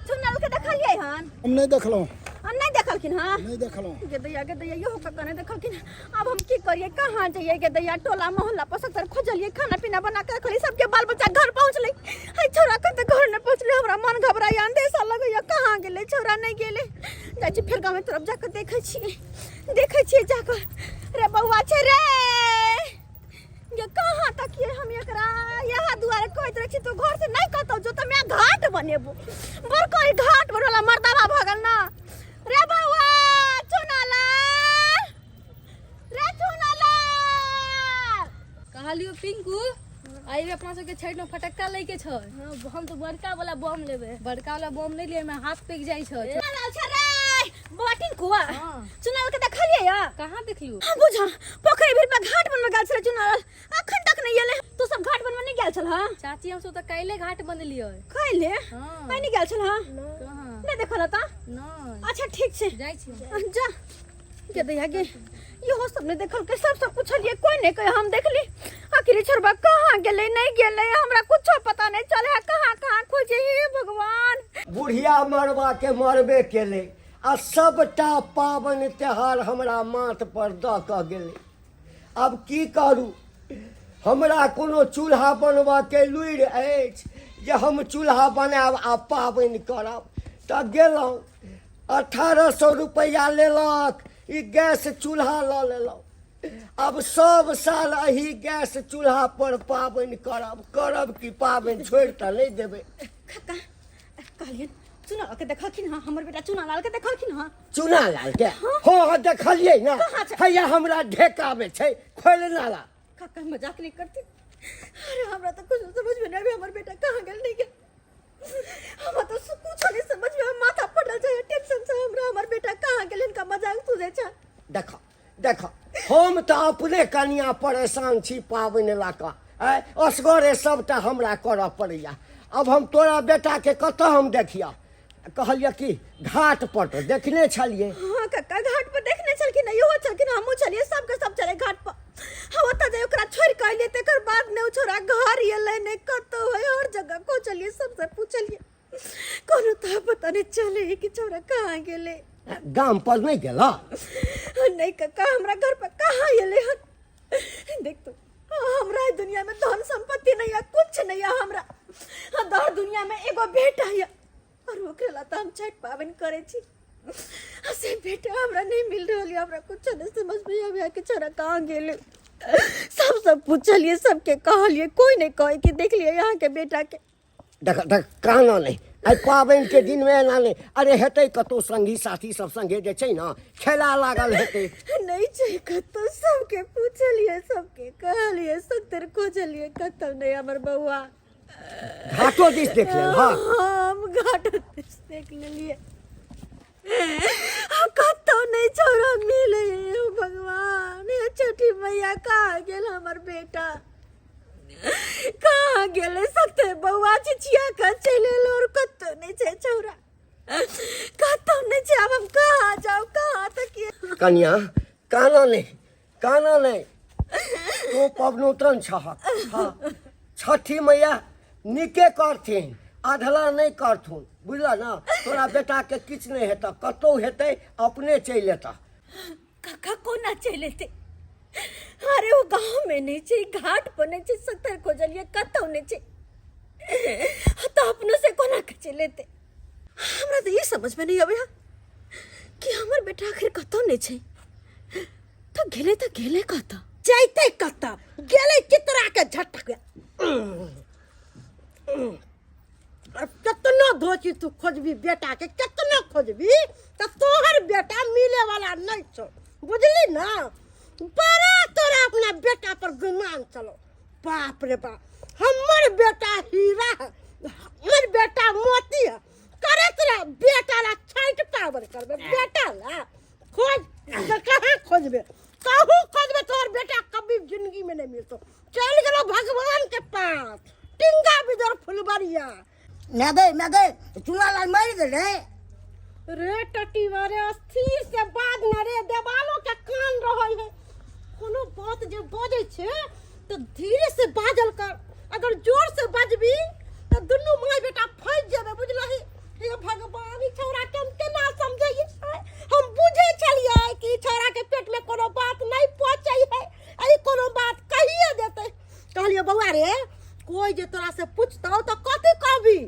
चुनालाल के देखलियै हन? हम नहि देखलहुँ। आ नहि देखलखिन हँ? नहि देखलहुँ। गे दैया गे दैया, इहो काका नहि देखलखिन। आब हम की करियै, कहाँ जइयै? गे दैया, टोला मोहल्ला पर सभतर खोजलियै, खाना पीना बना कऽ रखलियै, सबके बाल बच्चा घर पहुँचलै, है छौड़ा कतऽ घर नहि पहुँचलै। हमरा मन घबराइया, अंदेशा लगैया, कहाँ गेलै छौड़ा? नहि गेलै। जाइ छी फेर गाँव तरफ जाकऽ देखै छियै, देखै छियै जाकऽ। रे बौआ छै रे, ये कहाँ तकिए हम एकरा? यहाँ दुआरे कहैत रहै छी तू घर से नहि कतौ जो तऽ मैं घाट बनेबो। बड़का ई घाट बनवला मर्दाबा भऽ गेल ना। रे बौआ चुनालाल, रे चुनालाल। कहलियो पिंकू, आइ अपना सबके छठि में फटक्का लै के छै। हम तो बड़का वाला बम लेबे। बड़का वाला बम नहीं ले, में हाथ पेक जाइ छै। चुनालाल छै रे बौआ टिंकुआ, चुनालाल के देखलियै या? कहाँ देखलियो? हम बुझा पोखरि भीड़ पर घाट बनबे गेल छलै चुनालाल, अखन तक नहीं एलै। तू सब घाट बनबे नहीं गेल छल? हां चाची, हम सब तऽ काल्हि घाट बनेलियै। काल्हि? हां। आइ नहीं गेल छल? हां। कहाँ? नहीं देखल त? नहीं। अच्छा ठीक छै, जाइ छी। जा के दैया गे, इहो सब नहीं देखल के, सब सब पूछलिए कोई नहीं कहे हम देखली। आखिर छोड़बा कहाँ गेलै नहीं गेलै, हमरा कुछो पता नहीं चले है, कहाँ कहाँ खोजे। हे भगवान, बुढ़िया मरबा के मरबे केलै आ सबटा पाबनि त्योहार हमरा माथ पर दऽ कऽ गेलै। आब की करू? हमरा कोनो चूल्हा बनबऽके लुरि अछि जे हम चूल्हा बनायब आ पाबनि करब? तऽ गेलहुँ, 1800 रुपैआ लेलक, ई गैस चूल्हा लऽ लेलहुँ। आब सब साल एही गैस चूल्हा पर पाबनि करब। करब की पाबनि, छोड़ि तऽ नहि देबै। काका, कहलियनि चुना के देखलखिन हँ? हमर बेटा चुना लाल के देखलखिन हँ? चुना लाल के? हँ हँ, देखलियै ने। कहाँ छै? हैया हमरा ढेकामे छै, खोलि नाला। काका, मजाक नहीं करती। अरे हमरा तो कुछ समझ में नहीं आवे, हमर बेटा कहाँ गेल नहीं गेल, हमरा तो कुछ नहीं समझ में, माथा फटल छै टेंशन से हमरा। हमर बेटा कहाँ गेल, इनका मजाक सुझे छै। देख देख, हम तऽ अपने कनिया परेशान छी पाबनि लऽ कऽ, आँय, असगरे सबटा हमरा करऽ पड़ैया। आब हम तोरा बेटाके कतऽ हम देखियऽ? कहलियै कि घाट पर तऽ देखने छलियै। हाँ काका, घाट पर देखने छलखिन, इहो छलखिन, हमहूँ छलियै, सबके सब छलै घाट पर। हम ओतऽ जाय ओकरा छोड़ि कऽ अयलियै, तकर बाद ने ओ छोड़ा घर एलै ने कतौ है। हर जगह खोजलियै, सबसे पूछलियै, कोनो तऽ पता नहीं चले कि छोड़ा कहाँ गेलै। गाम पर नहि गेला? नहीं काका, हमरा घर पर कहाँ एलै हन। देख तो, हमरा ई दुनिया में धन संपत्ति नहीं है, कुछ नहीं है हमरा। हाँ, दर दुनिया में एगो बेटा है और ओकरे ला तो हम छठ पाबनि करै छी, आ से बेटा हमरा नहीं मिल रहल है। हमरा कुछ नहीं समझ में आवे कि छोरा कहाँ गेलै। सब सब पूछलिए, सबके कहलिए, कोई नहीं कहे कि देख लिये यहाँ के बेटा के। देख देख, काना नहि एहि पाबनिके दिनमे एना नहि। अरे हेतै कतहु संगी साथी सब संगे जे छै ने खेला लागल हेतै। नहीं छै कतौ, सबके पूछलिए, सबके कहलिए, सत्तर खोजलिए, कतौ नहीं हमर बउआ। घाटो दिस देख लेल? हाँ हम घाटो दिस देख लेलिए, कतौ नहीं छोरा मिले। हे भगवान, हे छठी मैया, कहाँ गेल हमर बेटा, कहाँ गेलै? सकते बौआ चिचिया कऽ चलि एल और कतौ नहीं छै छौरा, कतौ नहीं छै। आब हम कहाँ जाउ, कहाँ तक? कनिया, काना नहि, काना नहि, तू पबनौतन छहक। हाँ, छठी मैया नीके करथिन, अधला नहि करथुन, बुझल ने? तोरा बेटाके किछु नहि हेतह, कतहु हेतै अपने चलि एतह। काका, कोना चलि एतै? अरे ओ गाँव में नहीं छै, घाट पर नहीं छै, सत्तर खोजलिए कतौ नहीं छै, तऽ अपनो से कोना के चलि एतै? हमरा तऽ ई समझ में नहीं अबै कि हमर बेटा आखिर कतौ नहीं छै, तऽ गेलै तऽ गेलै कतऽ? जैतै कतऽ, गेलै चितरा के झटक। अब केतनो धोची तू खोजबी बेटा के, केतनो खोजबी तऽ तोहर बेटा मिले वाला नहीं छौ, बुझली ना? बड़ा तोरा अपना बेटा पर गुमान चलो। बाप रे बाप, हमर बेटा हीरा है, हमर बेटा मोती है, करत रह बेटा ला छठि पाबनि करबे। बेटा ला खोज तऽ कहाँ खोजबे? कहूँ खोजबे तोहर बेटा कभी जिंदगी में नहीं मिलतो। चलि गेलो भगवान के पास, टिंगा बिदर फुलबरिया। मैं गए, चूना लाल मर गेलै। रे टटीवा रे, अस्थिर से बाज न रे, देवालो के कान रहै है। कोनो बात जे बजै छै तऽ धीरे से बाजल कर, अगर जोर से बाजबी तऽ दुनू माय बेटा फंसि जेबै, बुझलही? हे भगवान, ई छौड़ा के हम केना समझैयै? हम बुझै छलियै कि ई छौड़ा के पेट में कोनो बात नहीं पचै है, आ ई कोनो बात कहिए देतै। कहलियै बौआ रे, कोई जे तोरा से पूछतौ तऽ कथी कहबी?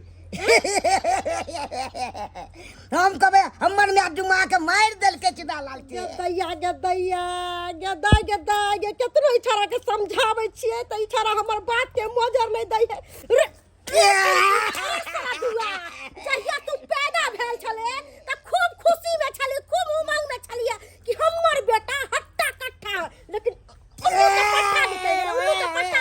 हम कहबै हमर my डुमा के मारि देलकै चूना लाल के। गदैया गदैया गदा गदा गे, केतनो ई छौड़ा के समझाबै छियै तऽ ई छौड़ा हमर बात के मोजर नहि दै है। रे साधुआ, जहिया तू पैदा भेल छले तऽ खूब खुशी में छली, खूब उमंग में छलियै कि हमर बेटा हट्टा कट्ठा, लेकिन उल्लू के पट्टा निकलि गेलै, उल्लू के पट्टा।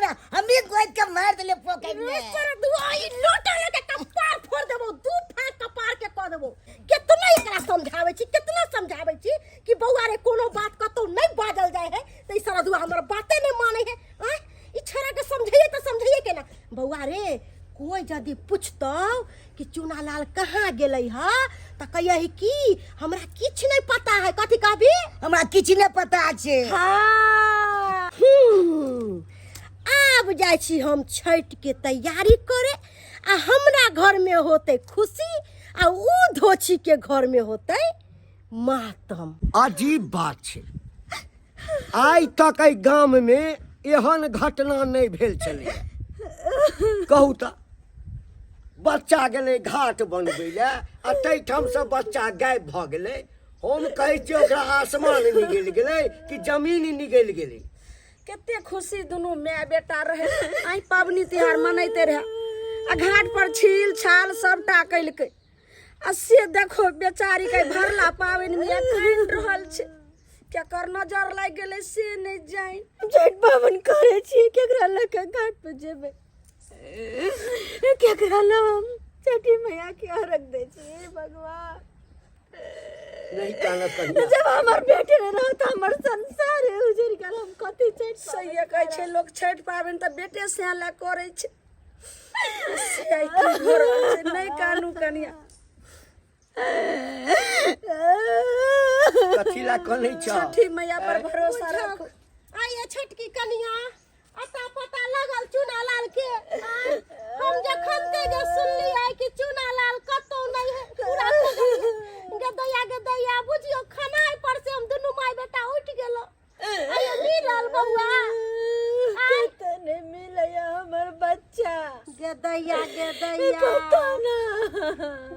ने हमही गोद के मारि देलियै पोखरि मे। तोरा दुआ ई लोटा लेके कपार फोड़ देबो, दू फाक कपार के कऽ देबो। केतना एकरा समझाबै छी, केतना समझाबै छी कि बौआ रे कोनो बात कतौ नहि बाजल जाइ है, तऽ ई सरदुआ हमर बाते नहि मानै है। आँय, ई छोरा के समझैए तऽ समझैए केना? बौआ रे, कोई यदि पूछतौ कि चूनालाल कहाँ गेलै ह, तऽ कहियै कि हमरा किछु नहि पता है। कथी कहबी? हमरा किछु नहि पता छै। हाँ, आब जाइ छी हम छठि के तैयारी करे, आ हमरा घर में होते खुशी आ ऊ धोछी के घर में होते मातम। अजीब बात छै, आइ तक एहि गाम में एहन घटना नहि भेल छलै। कहू तऽ, बच्चा गेलै घाट बनबै लए आ ताहिठामसँ बच्चा गायब भऽ गेलै। हम कहै छियै ओकरा आसमान निगलि गेलै कि जमीन निगलि गेलै? कते खुशी दुनू माय बेटा रहे, आइ पाबनि तिहार मनैते रहे आ घाट पर छील छाल सबटा केलकै, आ से देखो बेचारी के भरला पाबनि में कानि रहल छै। केकर नजर लागि गेलै से नहि जानि। छठि पाबनि करै छी, केकरा लऽ कऽ घाट पर जेबै? केकरा लऽ हम छठि मैया के अर्घ दै छी? हे भगवान, नहीं कानब कनिया। जब हमर बेटे नहि रहत, हमर संसार उजड़ गेल, हम कथी छठि पाबनि? सहिए कहै छै लोक, छठि पाबनि तऽ बेटे से लए करै छै, से आइ की भऽ रहल छै? नहि कानू कनिया। कथी लए कनै छ? छठि मैया पर भरोसा राखू। आइए छोटकी कनिया, अता पता लगल चूनालाल के? आँय, हम जखन ते जे सुनलियै कि चूनालाल कतौ नहि है, पूरा खोजलियै। गदैया गदैया, बुझियौ खनाइ पर से हम दुनू माय बेटा उठि गेलो। आइयो मिलल बौआ? आँय, कतऽ नहि मिलैया हमर बच्चा। गदैया गदैया, कतऽ ना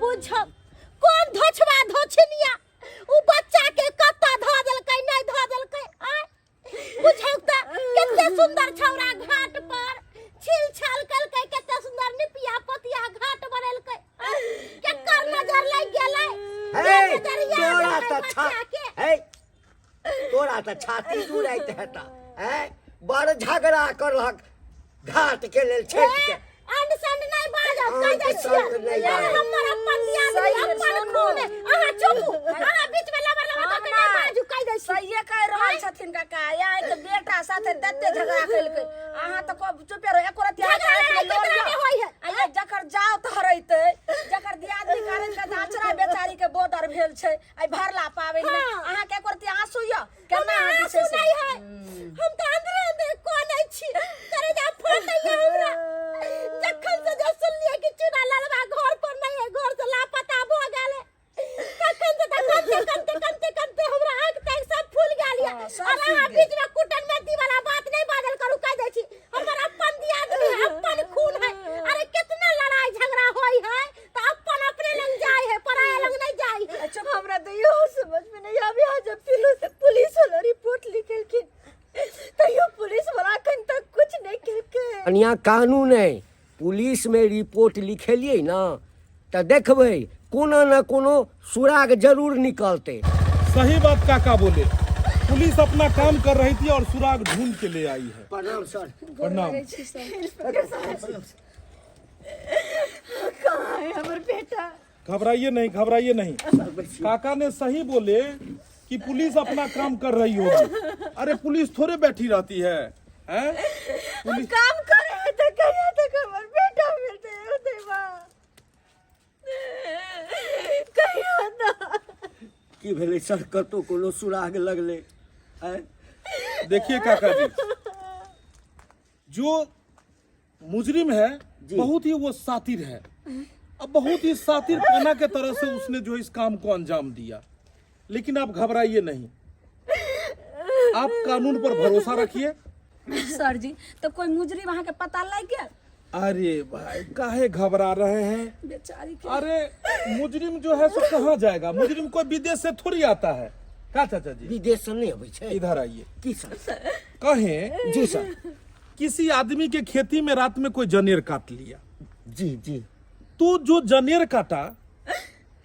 बुझब कोन धोछवा धोछनिया उ बच्चा के कतऽ धऽ देलकै, नहि धऽ देलकै। आँय, बुझौ तऽ कते सुंदर छौड़ा घाट पर छिल छाल कलकै, कते सुंदर निपिया पोतिया घाट बनेलकै। आँय, केकर नजर लागि गेलै? हे, नजरिया तोरा देलकै तऽ छा बच्चा के। हे, तोरा तऽ छाती जुड़ैत हेता। हैं, बड़ झगड़ा करलक घाट के लेल छठि के। अंड संड नहि बाजब, कहि दै अंड छियै। संड नहि ए, बाजब। हमर अपन दियादनी, सही है, अपन सुनू। खून है। अहाँ चुप, अहाँ बीच में लबर लबर कऽ के नहि बाजू, कहि दै छी। सहिए कहि रहल छथिन काका। आइ के बेटा साथे तते झगड़ा केलकै, अहाँ तऽ चुपे रहो, एको रत्ती झगड़ा अहाँके आँखिमे लड़ाइ लोर केकरा यऽ। नहि होइ है? आ ये जकर जाउ धरेतै, जकर दियादनी कारण के अचरा बेचारी के बोदर भेल छै आइ भरला पाबनि मे, हाँ। अहाँके एको रत्ती आंसू यऽ? केना हमरा अहाँ जे आंसू छै से- नहि है, हम तऽ अंदरे अंदरे कानै छी, करेजा फटैया हमरा। जखन से जे सुनलियै कि चूना ललवा घर पर नहीं है, घर से लापता भऽ गेल है, तखन से तऽ कनते कनते कनते कनते हमरा आँख ताँख सब फूल गेल यऽ। हाँ, सब और अहाँ सूखि गेल। बीच में कुटन मेथी वाला बात नहीं बाजल करू, कहि दै छी। हमर अपन दियादनी है, अपन खून है। अरे कितना लड़ाई झगड़ा होई है तऽ अपन अपने लग जाय है, पराया लग नहीं जाय है। अच्छा, हमरा तऽ इहो समझ में नहीं आवे है, जब पुलिस वाला रिपोर्ट लिखेलखिन तैयो पुलिस वाला अखन तक कुछ नहीं केलकै। कनिया, कानून है, पुलिस में रिपोर्ट लिखेलियै ना तऽ देखबै कोनो न कोनो सुराग जरूर निकलतै। सही बात काका बोले, पुलिस अपना काम कर रही थी और सुराग ढूंढ के ले आई है। प्रणाम सर। प्रणाम। कहाँ है हमर बेटा? घबराइए नहीं, घबराइए नहीं। काका ने सही बोले कि पुलिस अपना काम कर रही होगी। अरे पुलिस थोड़े बैठी रहती है, हैं? पुलिस काम करे है तो कहिया तक हमर बेटा मिलते है देवा, कहिया ना? की भेलै सर, कतौ कोनो सुराग लगलै? आँय? देखिए काका जी, जो मुजरिम है जी। बहुत ही वो सातिर है। अब बहुत ही सातिर पना के तरह से उसने जो इस काम को अंजाम दिया, लेकिन आप घबराइए नहीं, आप कानून पर भरोसा रखिए। सर जी, तऽ कोई मुजरिम अहाँके पता लागि गेल? अरे भाई, काहे घबरा रहे हैं? बेचारी के अरे मुजरिम जो है सो कहाँ जाएगा? मुजरिम कोई विदेश से थोड़ी आता है का चाचा जी? विदेश से नहीं अबै छै। इधर आइए। की सर? कहें। जी सर। किसी आदमी के खेती में रात में कोई जनेर काट लिया। जी जी। तो जो जनेर काटा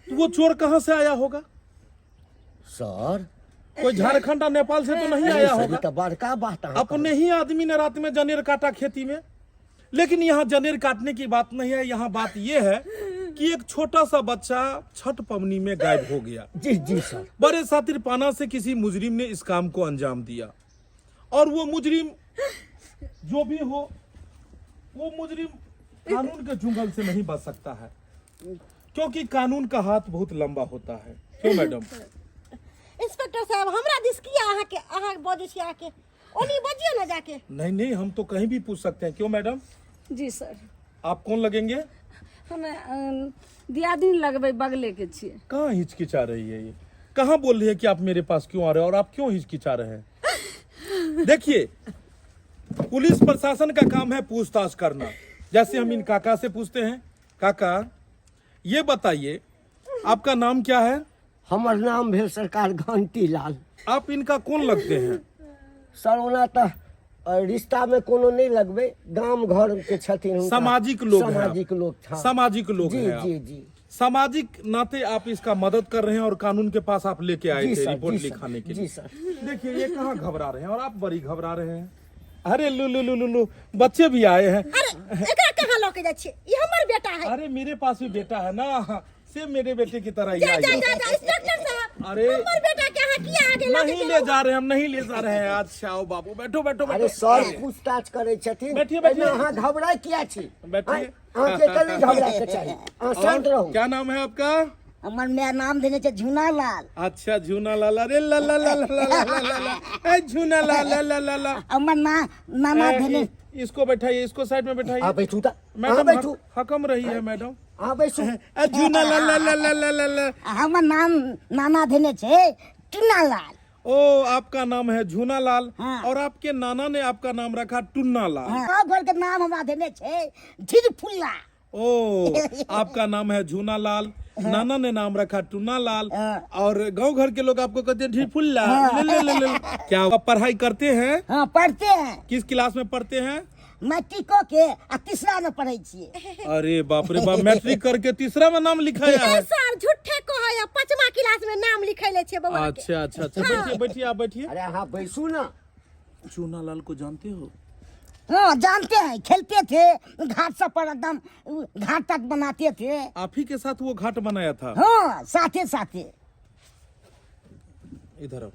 तो वो चोर कहाँ से आया होगा? सर, कोई झारखंड और नेपाल से तो नहीं आया सर, ई होगा। तऽ बड़का बात अहाँ अपने ही आदमी ने रात में जनेर काटा खेती में। लेकिन यहाँ जनेर काटने की बात नहीं है, यहाँ बात यह है कि एक छोटा सा बच्चा छठ पवनी में गायब हो गया। जी जी सर। बड़े सातिरपाना से किसी मुजरिम ने इस काम को अंजाम दिया, और वो मुजरिम जो भी हो, वो मुजरिम कानून के जुंगल से नहीं बच सकता है, क्योंकि कानून का हाथ बहुत लंबा होता है। क्यों मैडम? इंस्पेक्टर साहब, हमरा दिस किया अहाँ के, अहाँ बजै छी अहाँ के ओनी बजियो ना जाके। नहीं नहीं, हम तो कहीं भी पूछ सकते हैं। क्यों मैडम? जी सर। आप कौन लगेंगे? हम दियादिनी लगबै, बगले के छियै। कहाँ हिचकिचा रही है ये? कहाँ बोल रही है कि आप मेरे पास क्यों आ रहे हो और आप क्यों हिचकिचा रहे हैं? देखिए, पुलिस प्रशासन का काम है पूछताछ करना। जैसे हम इन काका से पूछते हैं, काका ये बताइए आपका नाम क्या है? हमर नाम भेल सरकार घंटी लाल। आप इनका कौन लगते हैं? सर, ओना तऽ रिश्ता में कोनो नहीं लगबे, गाम घर के छथिन हुनका। सामाजिक लोग हैं आप। सामाजिक लोग था। सामाजिक लोग जी हैं आप। जी जी। सामाजिक नाते आप इसका मदद कर रहे हैं और कानून के पास आप लेके आए जी थे सर, रिपोर्ट जी सर, लिखाने के जी लिए। सर। देखिए ये कहाँ घबरा रहे हैं और आप बड़ी घबरा रहे हैं। अरे लू लू लू लू लू, बच्चे भी आए हैं। अरे एकरा कहाँ लऽ के जाइ छियै? ई हमर बेटा है। अरे मेरे पास भी बेटा है ना, सेम मेरे बेटे की तरह ही जा आई जा है। जा जा इंस्पेक्टर साहब, अरे। हमर बेटा के अहाँ किया आगे लऽ के नहीं ले जा रहे हैं, हम नहीं ले जा रहे हैं। अच्छा आओ बाबू, बैठो बैठो अरे बैठो। सर पूछताछ करै छथिन। बैठिए, बैठिए। एहिमे अहाँ घबराय किया छी? बैठिए। आँय, अहाँके तऽ नहि घबराय के चाही, अहाँ शांत और रहू। क्या नाम है आपका? हमर माय नाम देने छै झूना लाल। अच्छा झूना लाल। अरे ला ला ला ला ला ला ला ला, ए झूना लाल ला ला ला ला। हमर ना नाना ए, देने। इसको बैठाइए, इसको साइड में बैठाइए। आ बैठू तऽ, अहाँ मैडम बैठू। हकम रही है मैडम। अहाँ बैसू। ए झूना लाल ला ला ला ला ला ला। हमर नाम नाना देने छै टुन्ना लाल। ओ आपका नाम है झूना लाल। हाँ। और आपके नाना ने आपका नाम रखा टुन्ना लाल। हाँ, घर के नाम हमरा देने छै झिरफुल्ला। ओ आपका नाम है झूना लाल, नाना ने नाम रखा टुन्ना लाल, हाँ। और गांव घर के लोग आपको कहते हैं ढीफुल्ला। ले ले ले ले। क्या आप पढ़ाई करते हैं? हाँ पढ़ते हैं। किस क्लास में पढ़ते हैं? मैट्रिको के आ तीसरा में पढ़ै छियै। अरे बाप रे बाप, मैट्रिक करके तीसरा में नाम लिखाया है। सर झूठे कहै है, पांचवा क्लास में नाम लिखैले छै बउआ के। अच्छा अच्छा अच्छा, बैठिए बैठिए, आप बैठिए। अरे अहाँ बैसू ना। चूना लाल को जानते हो? हाँ जानते हैं, खेलते थे घाट सब पर, एकदम घाट तक बनाते थे। आप ही के साथ वो घाट बनाया था? हाँ साथे साथे। इधर आओ।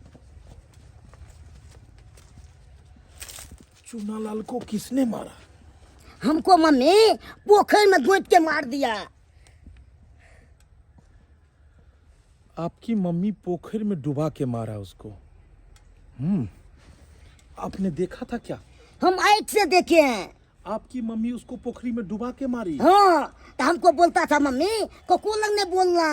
चूना लाल को किसने मारा? हमको मम्मी पोखर में गोद के मार दिया। आपकी मम्मी पोखर में डुबा के मारा उसको? आपने देखा था क्या? हम आँख से देखे हैं। आपकी मम्मी उसको पोखरी में डुबा के मारी? हाँ, तो हमको बोलता था मम्मी को लगने बोलना।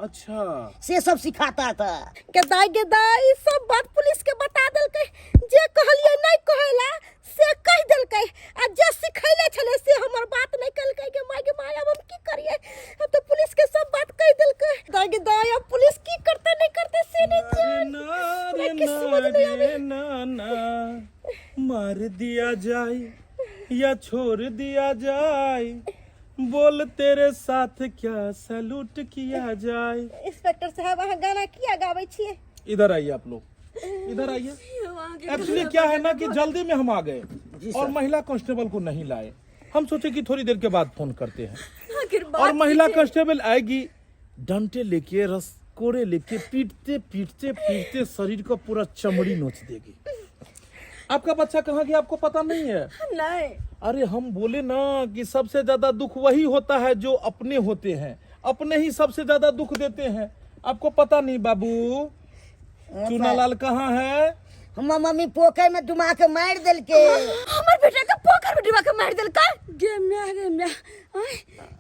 अच्छा। से सब सिखाता था। गेदाई गेदाई सब बात पुलिस के बता देलकै, जे कहलियै नहीं कहेला से कह देलकै, आ जे सिखैले छलै से हमर बात नहीं कहलकै। गे माय गे माय, अब हम की करियै? अब तो पुलिस के सब बात कह देलकै। दाई गे दाई, अब पुलिस की करते नहीं करते से नहीं जान। ना रे हमरा किछु ना समझ नहीं आवे। रे ना ना, मार दिया जाए या छोड़ दिया जाए, बोल तेरे साथ क्या सैल्यूट किया जाए। इंस्पेक्टर साहब अहाँ गाना किया गाबै छियै? इधर आइए आप लोग, इधर आइए। एक्चुअली क्या है ना कि जल्दी में हम आ गए और महिला कांस्टेबल को नहीं लाए। हम सोचे कि थोड़ी देर के बाद फोन करते हैं, और महिला कांस्टेबल आएगी डंडे लेके, रस कोड़े लेके, पीटते पीटते पीटते शरीर का पूरा चमड़ी नोच देगी। आपका बच्चा कहाँ गया आपको पता नहीं है? नहीं। अरे हम बोले ना कि सबसे ज्यादा दुख वही होता है जो अपने होते हैं, अपने ही सबसे ज्यादा दुख देते हैं। आपको पता नहीं बाबू चूनालाल कहाँ है? हमर मम्मी पोखर में डुबा के मार देलके। हमर बेटा के पोखर में डुबा के मार देलकै। गे म्या गे म्या, आँय,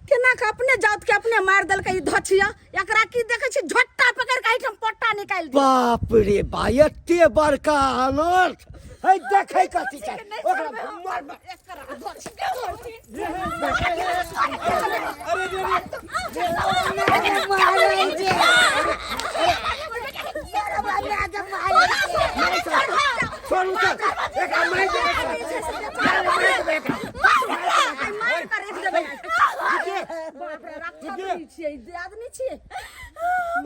केना के अपने जात के अपने मार देलकै ई धछिया। एकरा की देखै छी, झोट्टा पकड़ के एहिठाम पट्टा निकालि दे। बाप रे बा, एते बड़का अनर्थ है, देखै कथी छै ओकरा मार मार। छोड़ू सर, एकरा मारि देबै, मारि देबै एकरा। मार कर रख देबै। बाप रे, राक्षस छियै, आदमी छियै।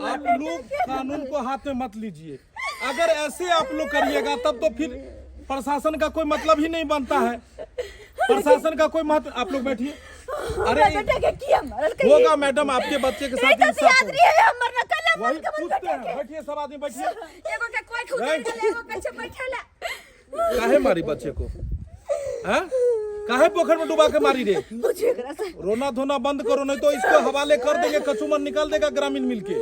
आप लोग कानून को हाथ में मत लीजिए। अगर ऐसे आप लोग करिएगा तब तो फिर प्रशासन का कोई मतलब ही नहीं बनता है। प्रशासन का कोई महत्व। आप लोग बैठिए। अरे बेटा के किया मरल के होगा मैडम, आपके बच्चे के साथ तो इंसाफ याद होगा। रही है हमर न कल वही मन के मन पूछते बेटा हैं, के। बैठिए सब आदमी बैठिए। एगो के कोई खुद राइट। एगो के छै बैठे ला। काहे मारी बच्चे को? हाँ? काहे पोखर में डुबा के मारी रे? पूछिए एकरा से। रोना धोना बंद करो, नहीं तो इसको हवाले कर देंगे, कचूमर निकाल देगा ग्रामीण मिलके।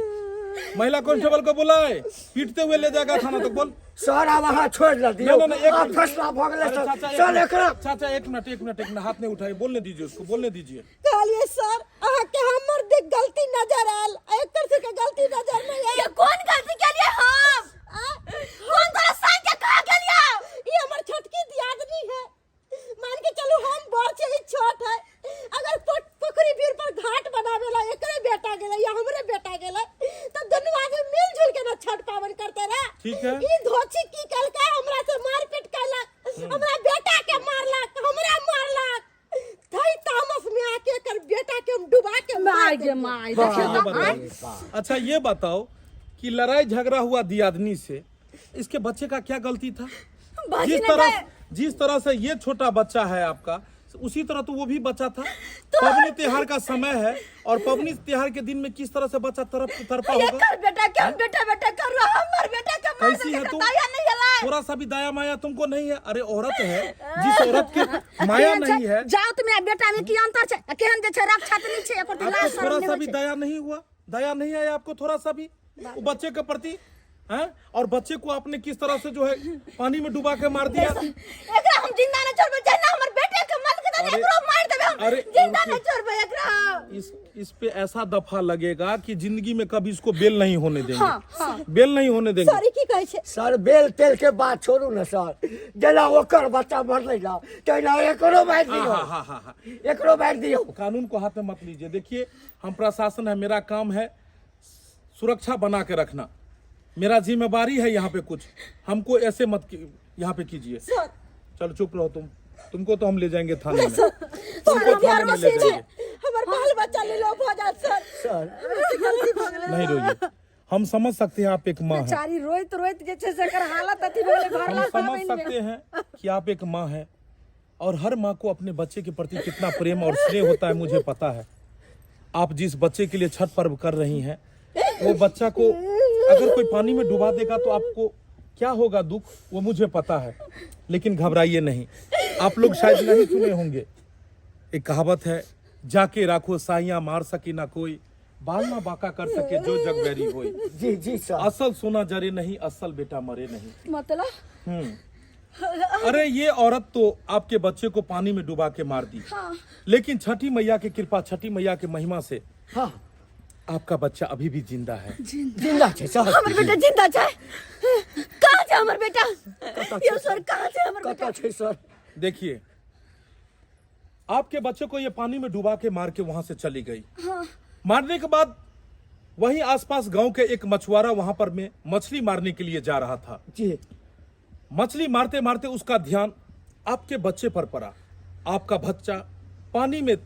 महिला कांस्टेबल को बुलाए, पीटते हुए ले जाएगा थाना तक। बोल सर आब अहाँ छोड़ि न दियौ। नहीं, नहीं, एक आब मिनट। फैसला भऽ गेलै अरे सर। चाचा, एक सर मिनट, एकरा चाचा एक मिनट एक मिनट एक मिनट, हाथ नहीं उठाइए, बोलने दीजिए उसको, बोलने दीजिए। कहलिए सर अहाँ के हमर देख गलती नजर आयल, एकर से के गलती नजर नहीं आयल। ये कौन गलती के लिए हम कौन तोरा संग के कहा गेलियो? ये हमर छोटकी दियादनी है, मान के चलू हम बड़ छे, ई छोट है। अगर पोखरी भीड़ पर घाट बनावेला एकरे बेटा गेलै या हमरे बेटा गेलै तो दुनू आदमी मिलजुल के ना छठ पावन करते रहे। ठीक है। ई धोछी की कलका हमरा से मारपीट कैलक, हमरा बेटा के मारलक, हमरा मारलक। थई तामस में आके एकर बेटा के हम डुबा के मार माय गे देलियै। माय, अच्छा, देखियौ ये तऽ। बताओ, अच्छा ये बताओ कि लड़ाई झगड़ा हुआ दियादनी से, इसके बच्चे का क्या गलती था? बाजी जिस ने तरह कहा- जिस तरह से ये छोटा बच्चा है आपका, उसी तरह तो वो भी बच्चा था। पवनी त्योहार का समय है और पवनी त्योहार के दिन में किस तरह से बच्चा तरफ तरपा होगा? एकर बेटा के हम बेटा बेटा कर रहा, हमर बेटा के मार कैसी है देलकै, तू? दया नहीं अलै। थोड़ा सा भी दया माया तुमको नहीं है। अरे औरत है, जिस औरत के माया केहन छै? नहीं है, जाउत में आ बेटा में की अंतर छै? आ केहन जे छै रक्षा तऽ नहि छै एकर, तऽ आपको लाज शरम थोड़ा नहि सा होइ भी छै। दया नहीं हुआ? दया नहीं आया आपको थोड़ा सा भी वो बच्चे के प्रति? हैं? और बच्चे को आपने किस तरह से जो है पानी में डुबा के मार दिया। एकरा हम जिंदा न छोड़बै, जहिना हमर बेटे के मल के अरे- एकरो मार देबै हम। अरे जिंदा न उनके- छोड़बै एकरा। इस पे ऐसा दफा लगेगा कि जिंदगी में कभी इसको बेल नहीं होने देंगे। हाँ, हाँ। बेल नहीं होने देंगे। सॉरी की कहै छै? सर बेल तेल के बात छोड़ू ने सर, जेना ओकर बच्चा मरलै ना तहिना एकरो मारि हाँ दियौ। हाँ हाँ हाँ हाँ एकरो मारि दियौ। कानून को हाथ में मत लीजिए। देखिए हम प्रशासन है, मेरा काम है सुरक्षा बना के रखना, मेरा जिम्मेवारी है यहाँ पे कुछ, हमको ऐसे मत यहाँ पे कीजिए। चलो चुप रहो तुम, तुमको तो हम ले जाएंगे थाने में, तुमको थाने में ले जाएंगे। हमर बाल बच्चा ले लो भऽ जात सर। सर नहीं रोइए, हम समझ सकते हैं आप एक माँ हैं। बेचारी रोइत रोइत जे छै से एकर हालत अथी भऽ गेलै हम भरला समझ पाबनि मे। सकते हैं कि आप एक माँ हैं और हर माँ को अपने बच्चे के प्रति कितना प्रेम और स्नेह होता है मुझे पता है। आप जिस बच्चे के लिए छठ पर्व कर रही हैं वो बच्चा को अगर कोई पानी में डुबा देगा तो आपको क्या होगा दुख, वो मुझे पता है। लेकिन घबराइए नहीं, आप लोग शायद नहीं सुने होंगे, एक कहावत है, जाके राखो साइयां मार सके ना कोई, बाल ना बाका कर सके जो जग बैरी होई। जी जी सर। असल सोना जरे नहीं, असल बेटा मरे नहीं। मतलब? अरे ये औरत तो आपके बच्चे को पानी में डुबा के मार दी। हाँ। लेकिन छठी मैया की कृपा, छठी मैया के महिमा से हाँ आपका बच्चा अभी भी जिंदा है। जिंदा छै सर। हमर बेटा जिंदा छै? कहाँ छै हमर बेटा? कतऽ यौ सर, कहाँ छै हमर बेटा? कतऽ छै सर? देखिए आपके बच्चे को ये पानी में डुबा के मार के वहां से चली गई। हाँ। मारने के बाद वहीं आसपास गांव के एक मछुआरा वहां पर में मछली मारने के लिए जा रहा था। जी। मछली मारते मारते उसका ध्यान आपके बच्चे पर पड़ा। आपका बच्चा पानी में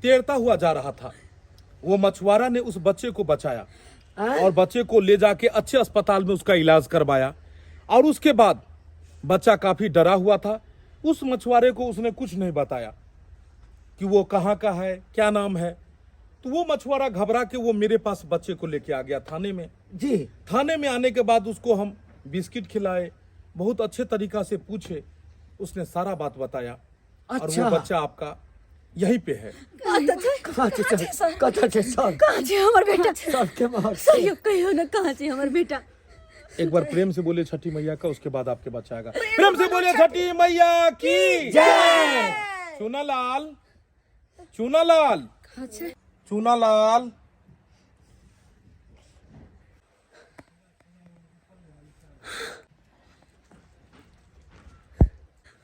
तैरता हुआ जा रहा था। वो मछुआरा ने उस बच्चे को बचाया और बच्चे को ले जाके अच्छे अस्पताल में उसका इलाज करवाया। और उसके बाद बच्चा काफी डरा हुआ था। उस मछुआरे को उसने कुछ नहीं बताया कि वो कहाँ का है, क्या नाम है। तो वो मछुआरा घबरा के वो मेरे पास बच्चे को लेके आ गया थाने में। जी। थाने में आने के बाद उसको हम बिस्किट खिलाए, बहुत अच्छे तरीका से पूछे, उसने सारा बात बताया। और अच्छा। वो बच्चा आपका यहीं पे है। कहाँ छै सर? कतऽ छै सर? कहाँ छै हमर बेटा? सर के मार सर यौ कहियौ ने, कहाँ छै हमर बेटा? एक बार प्रेम से बोले छठी मैया का, उसके बाद आपके बच्चा आएगा। प्रेम से बोले छठी मैया की जय। चूनालाल, चूनालाल, चूनालाल।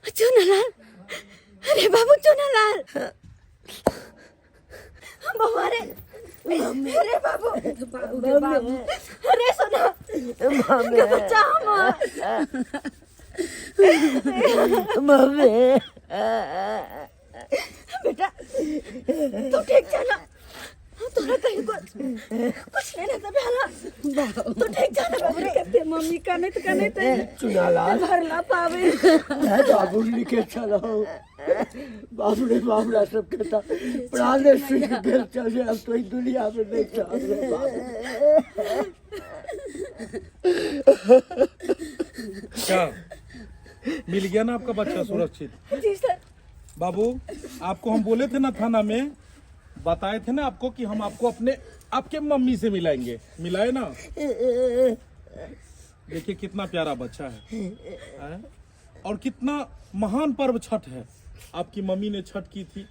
चुनालाल, अरे बाबू चुनालाल, बउआ रे, अरे बाबू, अरे सोना के बच्चा हमर। मम्मी। बेटा तू ठीक छै ना? तोरा कहीं कुछ कुछ नहीं ना भेला तू ठीक जा ना बाबू कते मम्मी कनैत कनैत चुनालाल भरला पावे बाबू लिखे छलहुँ बाप रे बाप हमरा सबके तऽ प्राणे सुखि गेल छल जे आब तो ई दुनियामे नहि छल रे बाप। क्या मिल गया ना आपका बच्चा सुरक्षित जी सर बाबू आपको हम बोले थे ना थाना में बताए थे ना आपको कि हम आपको अपने आपके मम्मी से मिलाएंगे मिलाए ना देखिए कितना प्यारा बच्चा है हैं? और कितना महान पर्व छठ है आपकी मम्मी ने छठ की थी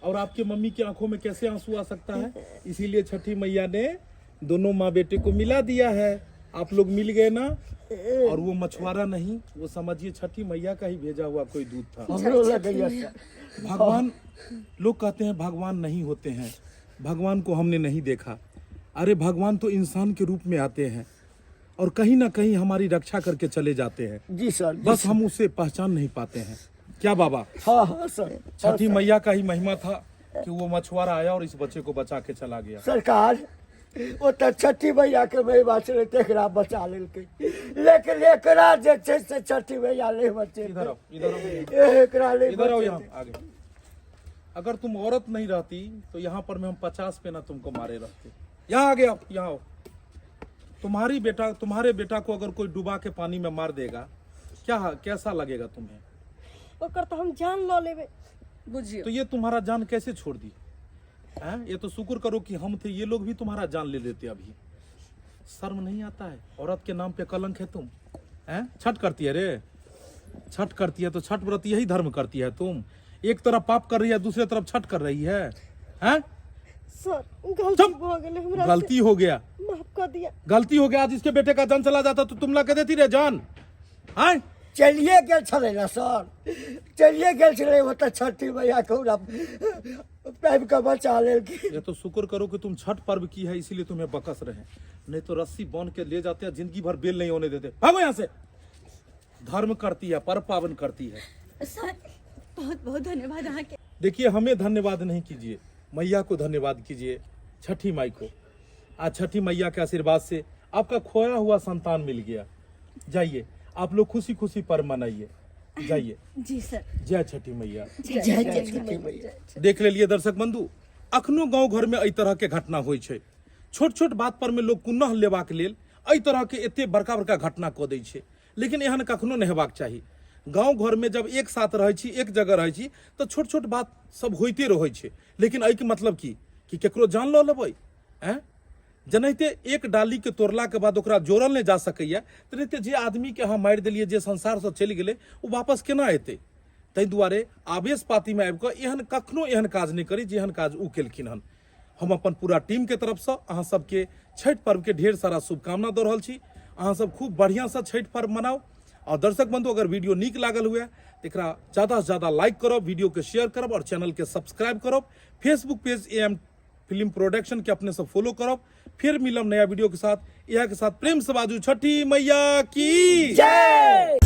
और आपके मम्मी की आंखों में कैसे आंसू आ सकता है इसीलिए छठी मैया ने दोनों माँ बेटे को मिला दिया है आप लोग मिल गए ना और वो मछुआरा नहीं वो समझिए छठी मैया का ही भेजा हुआ कोई दूध था हमरो लगैया सर भगवान लोग कहते हैं भगवान नहीं होते हैं भगवान को हमने नहीं देखा अरे भगवान तो इंसान के रूप में आते हैं और कहीं ना कहीं हमारी रक्षा करके चले जाते हैं जी सर जी बस हम उसे पहचान नहीं पाते हैं क्या बाबा हाँ हाँ सर छठी मैया का ही महिमा था कि वो मछुआरा आया और इस बच्चे को बचा के चला गया सरकार ओतऽ छठी मैयाके महिमा छलै तकरा बचा लेलकै लेकिन एकरा जे छै से छठी मैया नहि इधर आओ बचेतै इधर आओ एकरा नहि इधर आओ यहाँ बचेतै आगे अगर तुम औरत नहीं रहती तो यहाँ पर में हम 50 पे ना तुमको मारे रहते यहाँ आगे आओ यहाँ आओ तुम्हारी बेटा तुम्हारे बेटा को अगर कोई डुबा के पानी में मार देगा क्या कैसा लगेगा तुम्हें ओकर तऽ हम जान लऽ लेबै बुझियो तो ये तुम्हारा जान कैसे छोड़ दी हैं ये तो शुक्र करो कि हम थे ये लोग भी तुम्हारा जान ले लेते अभी शर्म नहीं आता है औरत के नाम पे कलंक है तुम हैं छठ करती है रे छठ करती है तो छठ व्रत यही धर्म करती है तुम एक तरफ पाप कर रही है दूसरे तरफ छठ कर रही है हैं सर गलती चुप। भऽ गेलै हमरा से। गलती हो गया माफ कऽ दिअ गलती हो गया आज इसके बेटे का जान चला जाता तो तुम ला के देती रे जान हैं चलिए गेल छलै ने सर चलिए गेल छलै ओतऽ छठी मैयाके हमरा पाबि कऽ बचा लेलखिन ये तो शुक्र करो कि तुम छठ पर्व की है इसीलिए तुम्हें बकस रहे नहीं तो रस्सी बांध के ले जाते हैं जिंदगी भर बेल नहीं होने देते भागो यहाँ से धर्म करती है पर्व पावन करती है सर बहुत बहुत धन्यवाद अहाँके देखिए हमें धन्यवाद नहीं कीजिए मैया को धन्यवाद कीजिए छठी माई को आज छठी मैया के आशीर्वाद से आपका खोया हुआ संतान मिल गया जाइए आप लोग खुशी खुशी पर्व मनाइए जाइए जी सर जय छठी मैया जय छठी मैया देख लेलिए दर्शक बंधु अखनो गांव घर में एहि तरह के घटना होइ छै छोट छोट बात पर में लोग पुनः लेबाक लेल एहि तरह के एते बड़का बड़का घटना कऽ दै छै लेकिन एहन कखनो नहि हेबाक चाही गाँव घर में जब एक साथ रहै छी एक जगह रहै छी तऽ छोट छोट बात सब होइते रहै छै लेकिन एहिके मतलब की कि केकरो जान लऽ लेबै आँय जेनाहिते एक डालीके तोड़लाके बाद ओकरा जोड़ल नहि जा सकैए तेनाहिते जे आदमीके अहाँ मारि देलियै जे संसारसँ चलि गेलै ओ वापस केना एतै ताहि दुआरे आवेश पातीमे आबि कऽ एहन कखनो एहन काज नहि करी जे एहन काज ओ केलखिन हन हम अपन पूरा टीमके तरफसँ अहाँ सबके छठि पर्वके ढेर सारा शुभकामना दऽ रहल छी अहाँ सब खूब बढ़िआँसँ छठि पर्व मनाउ और दर्शक बंधु अगर वीडियो नीक लागल हुए तो एकरा ज़्यादा से ज़्यादा लाइक करब वीडियो के शेयर करब और चैनल के सब्सक्राइब करब Facebook page A M film production के अपने सब फॉलो करब फिर मिलब नया वीडियो के साथ यह के साथ प्रेम से बाजू छठी मैया की जय।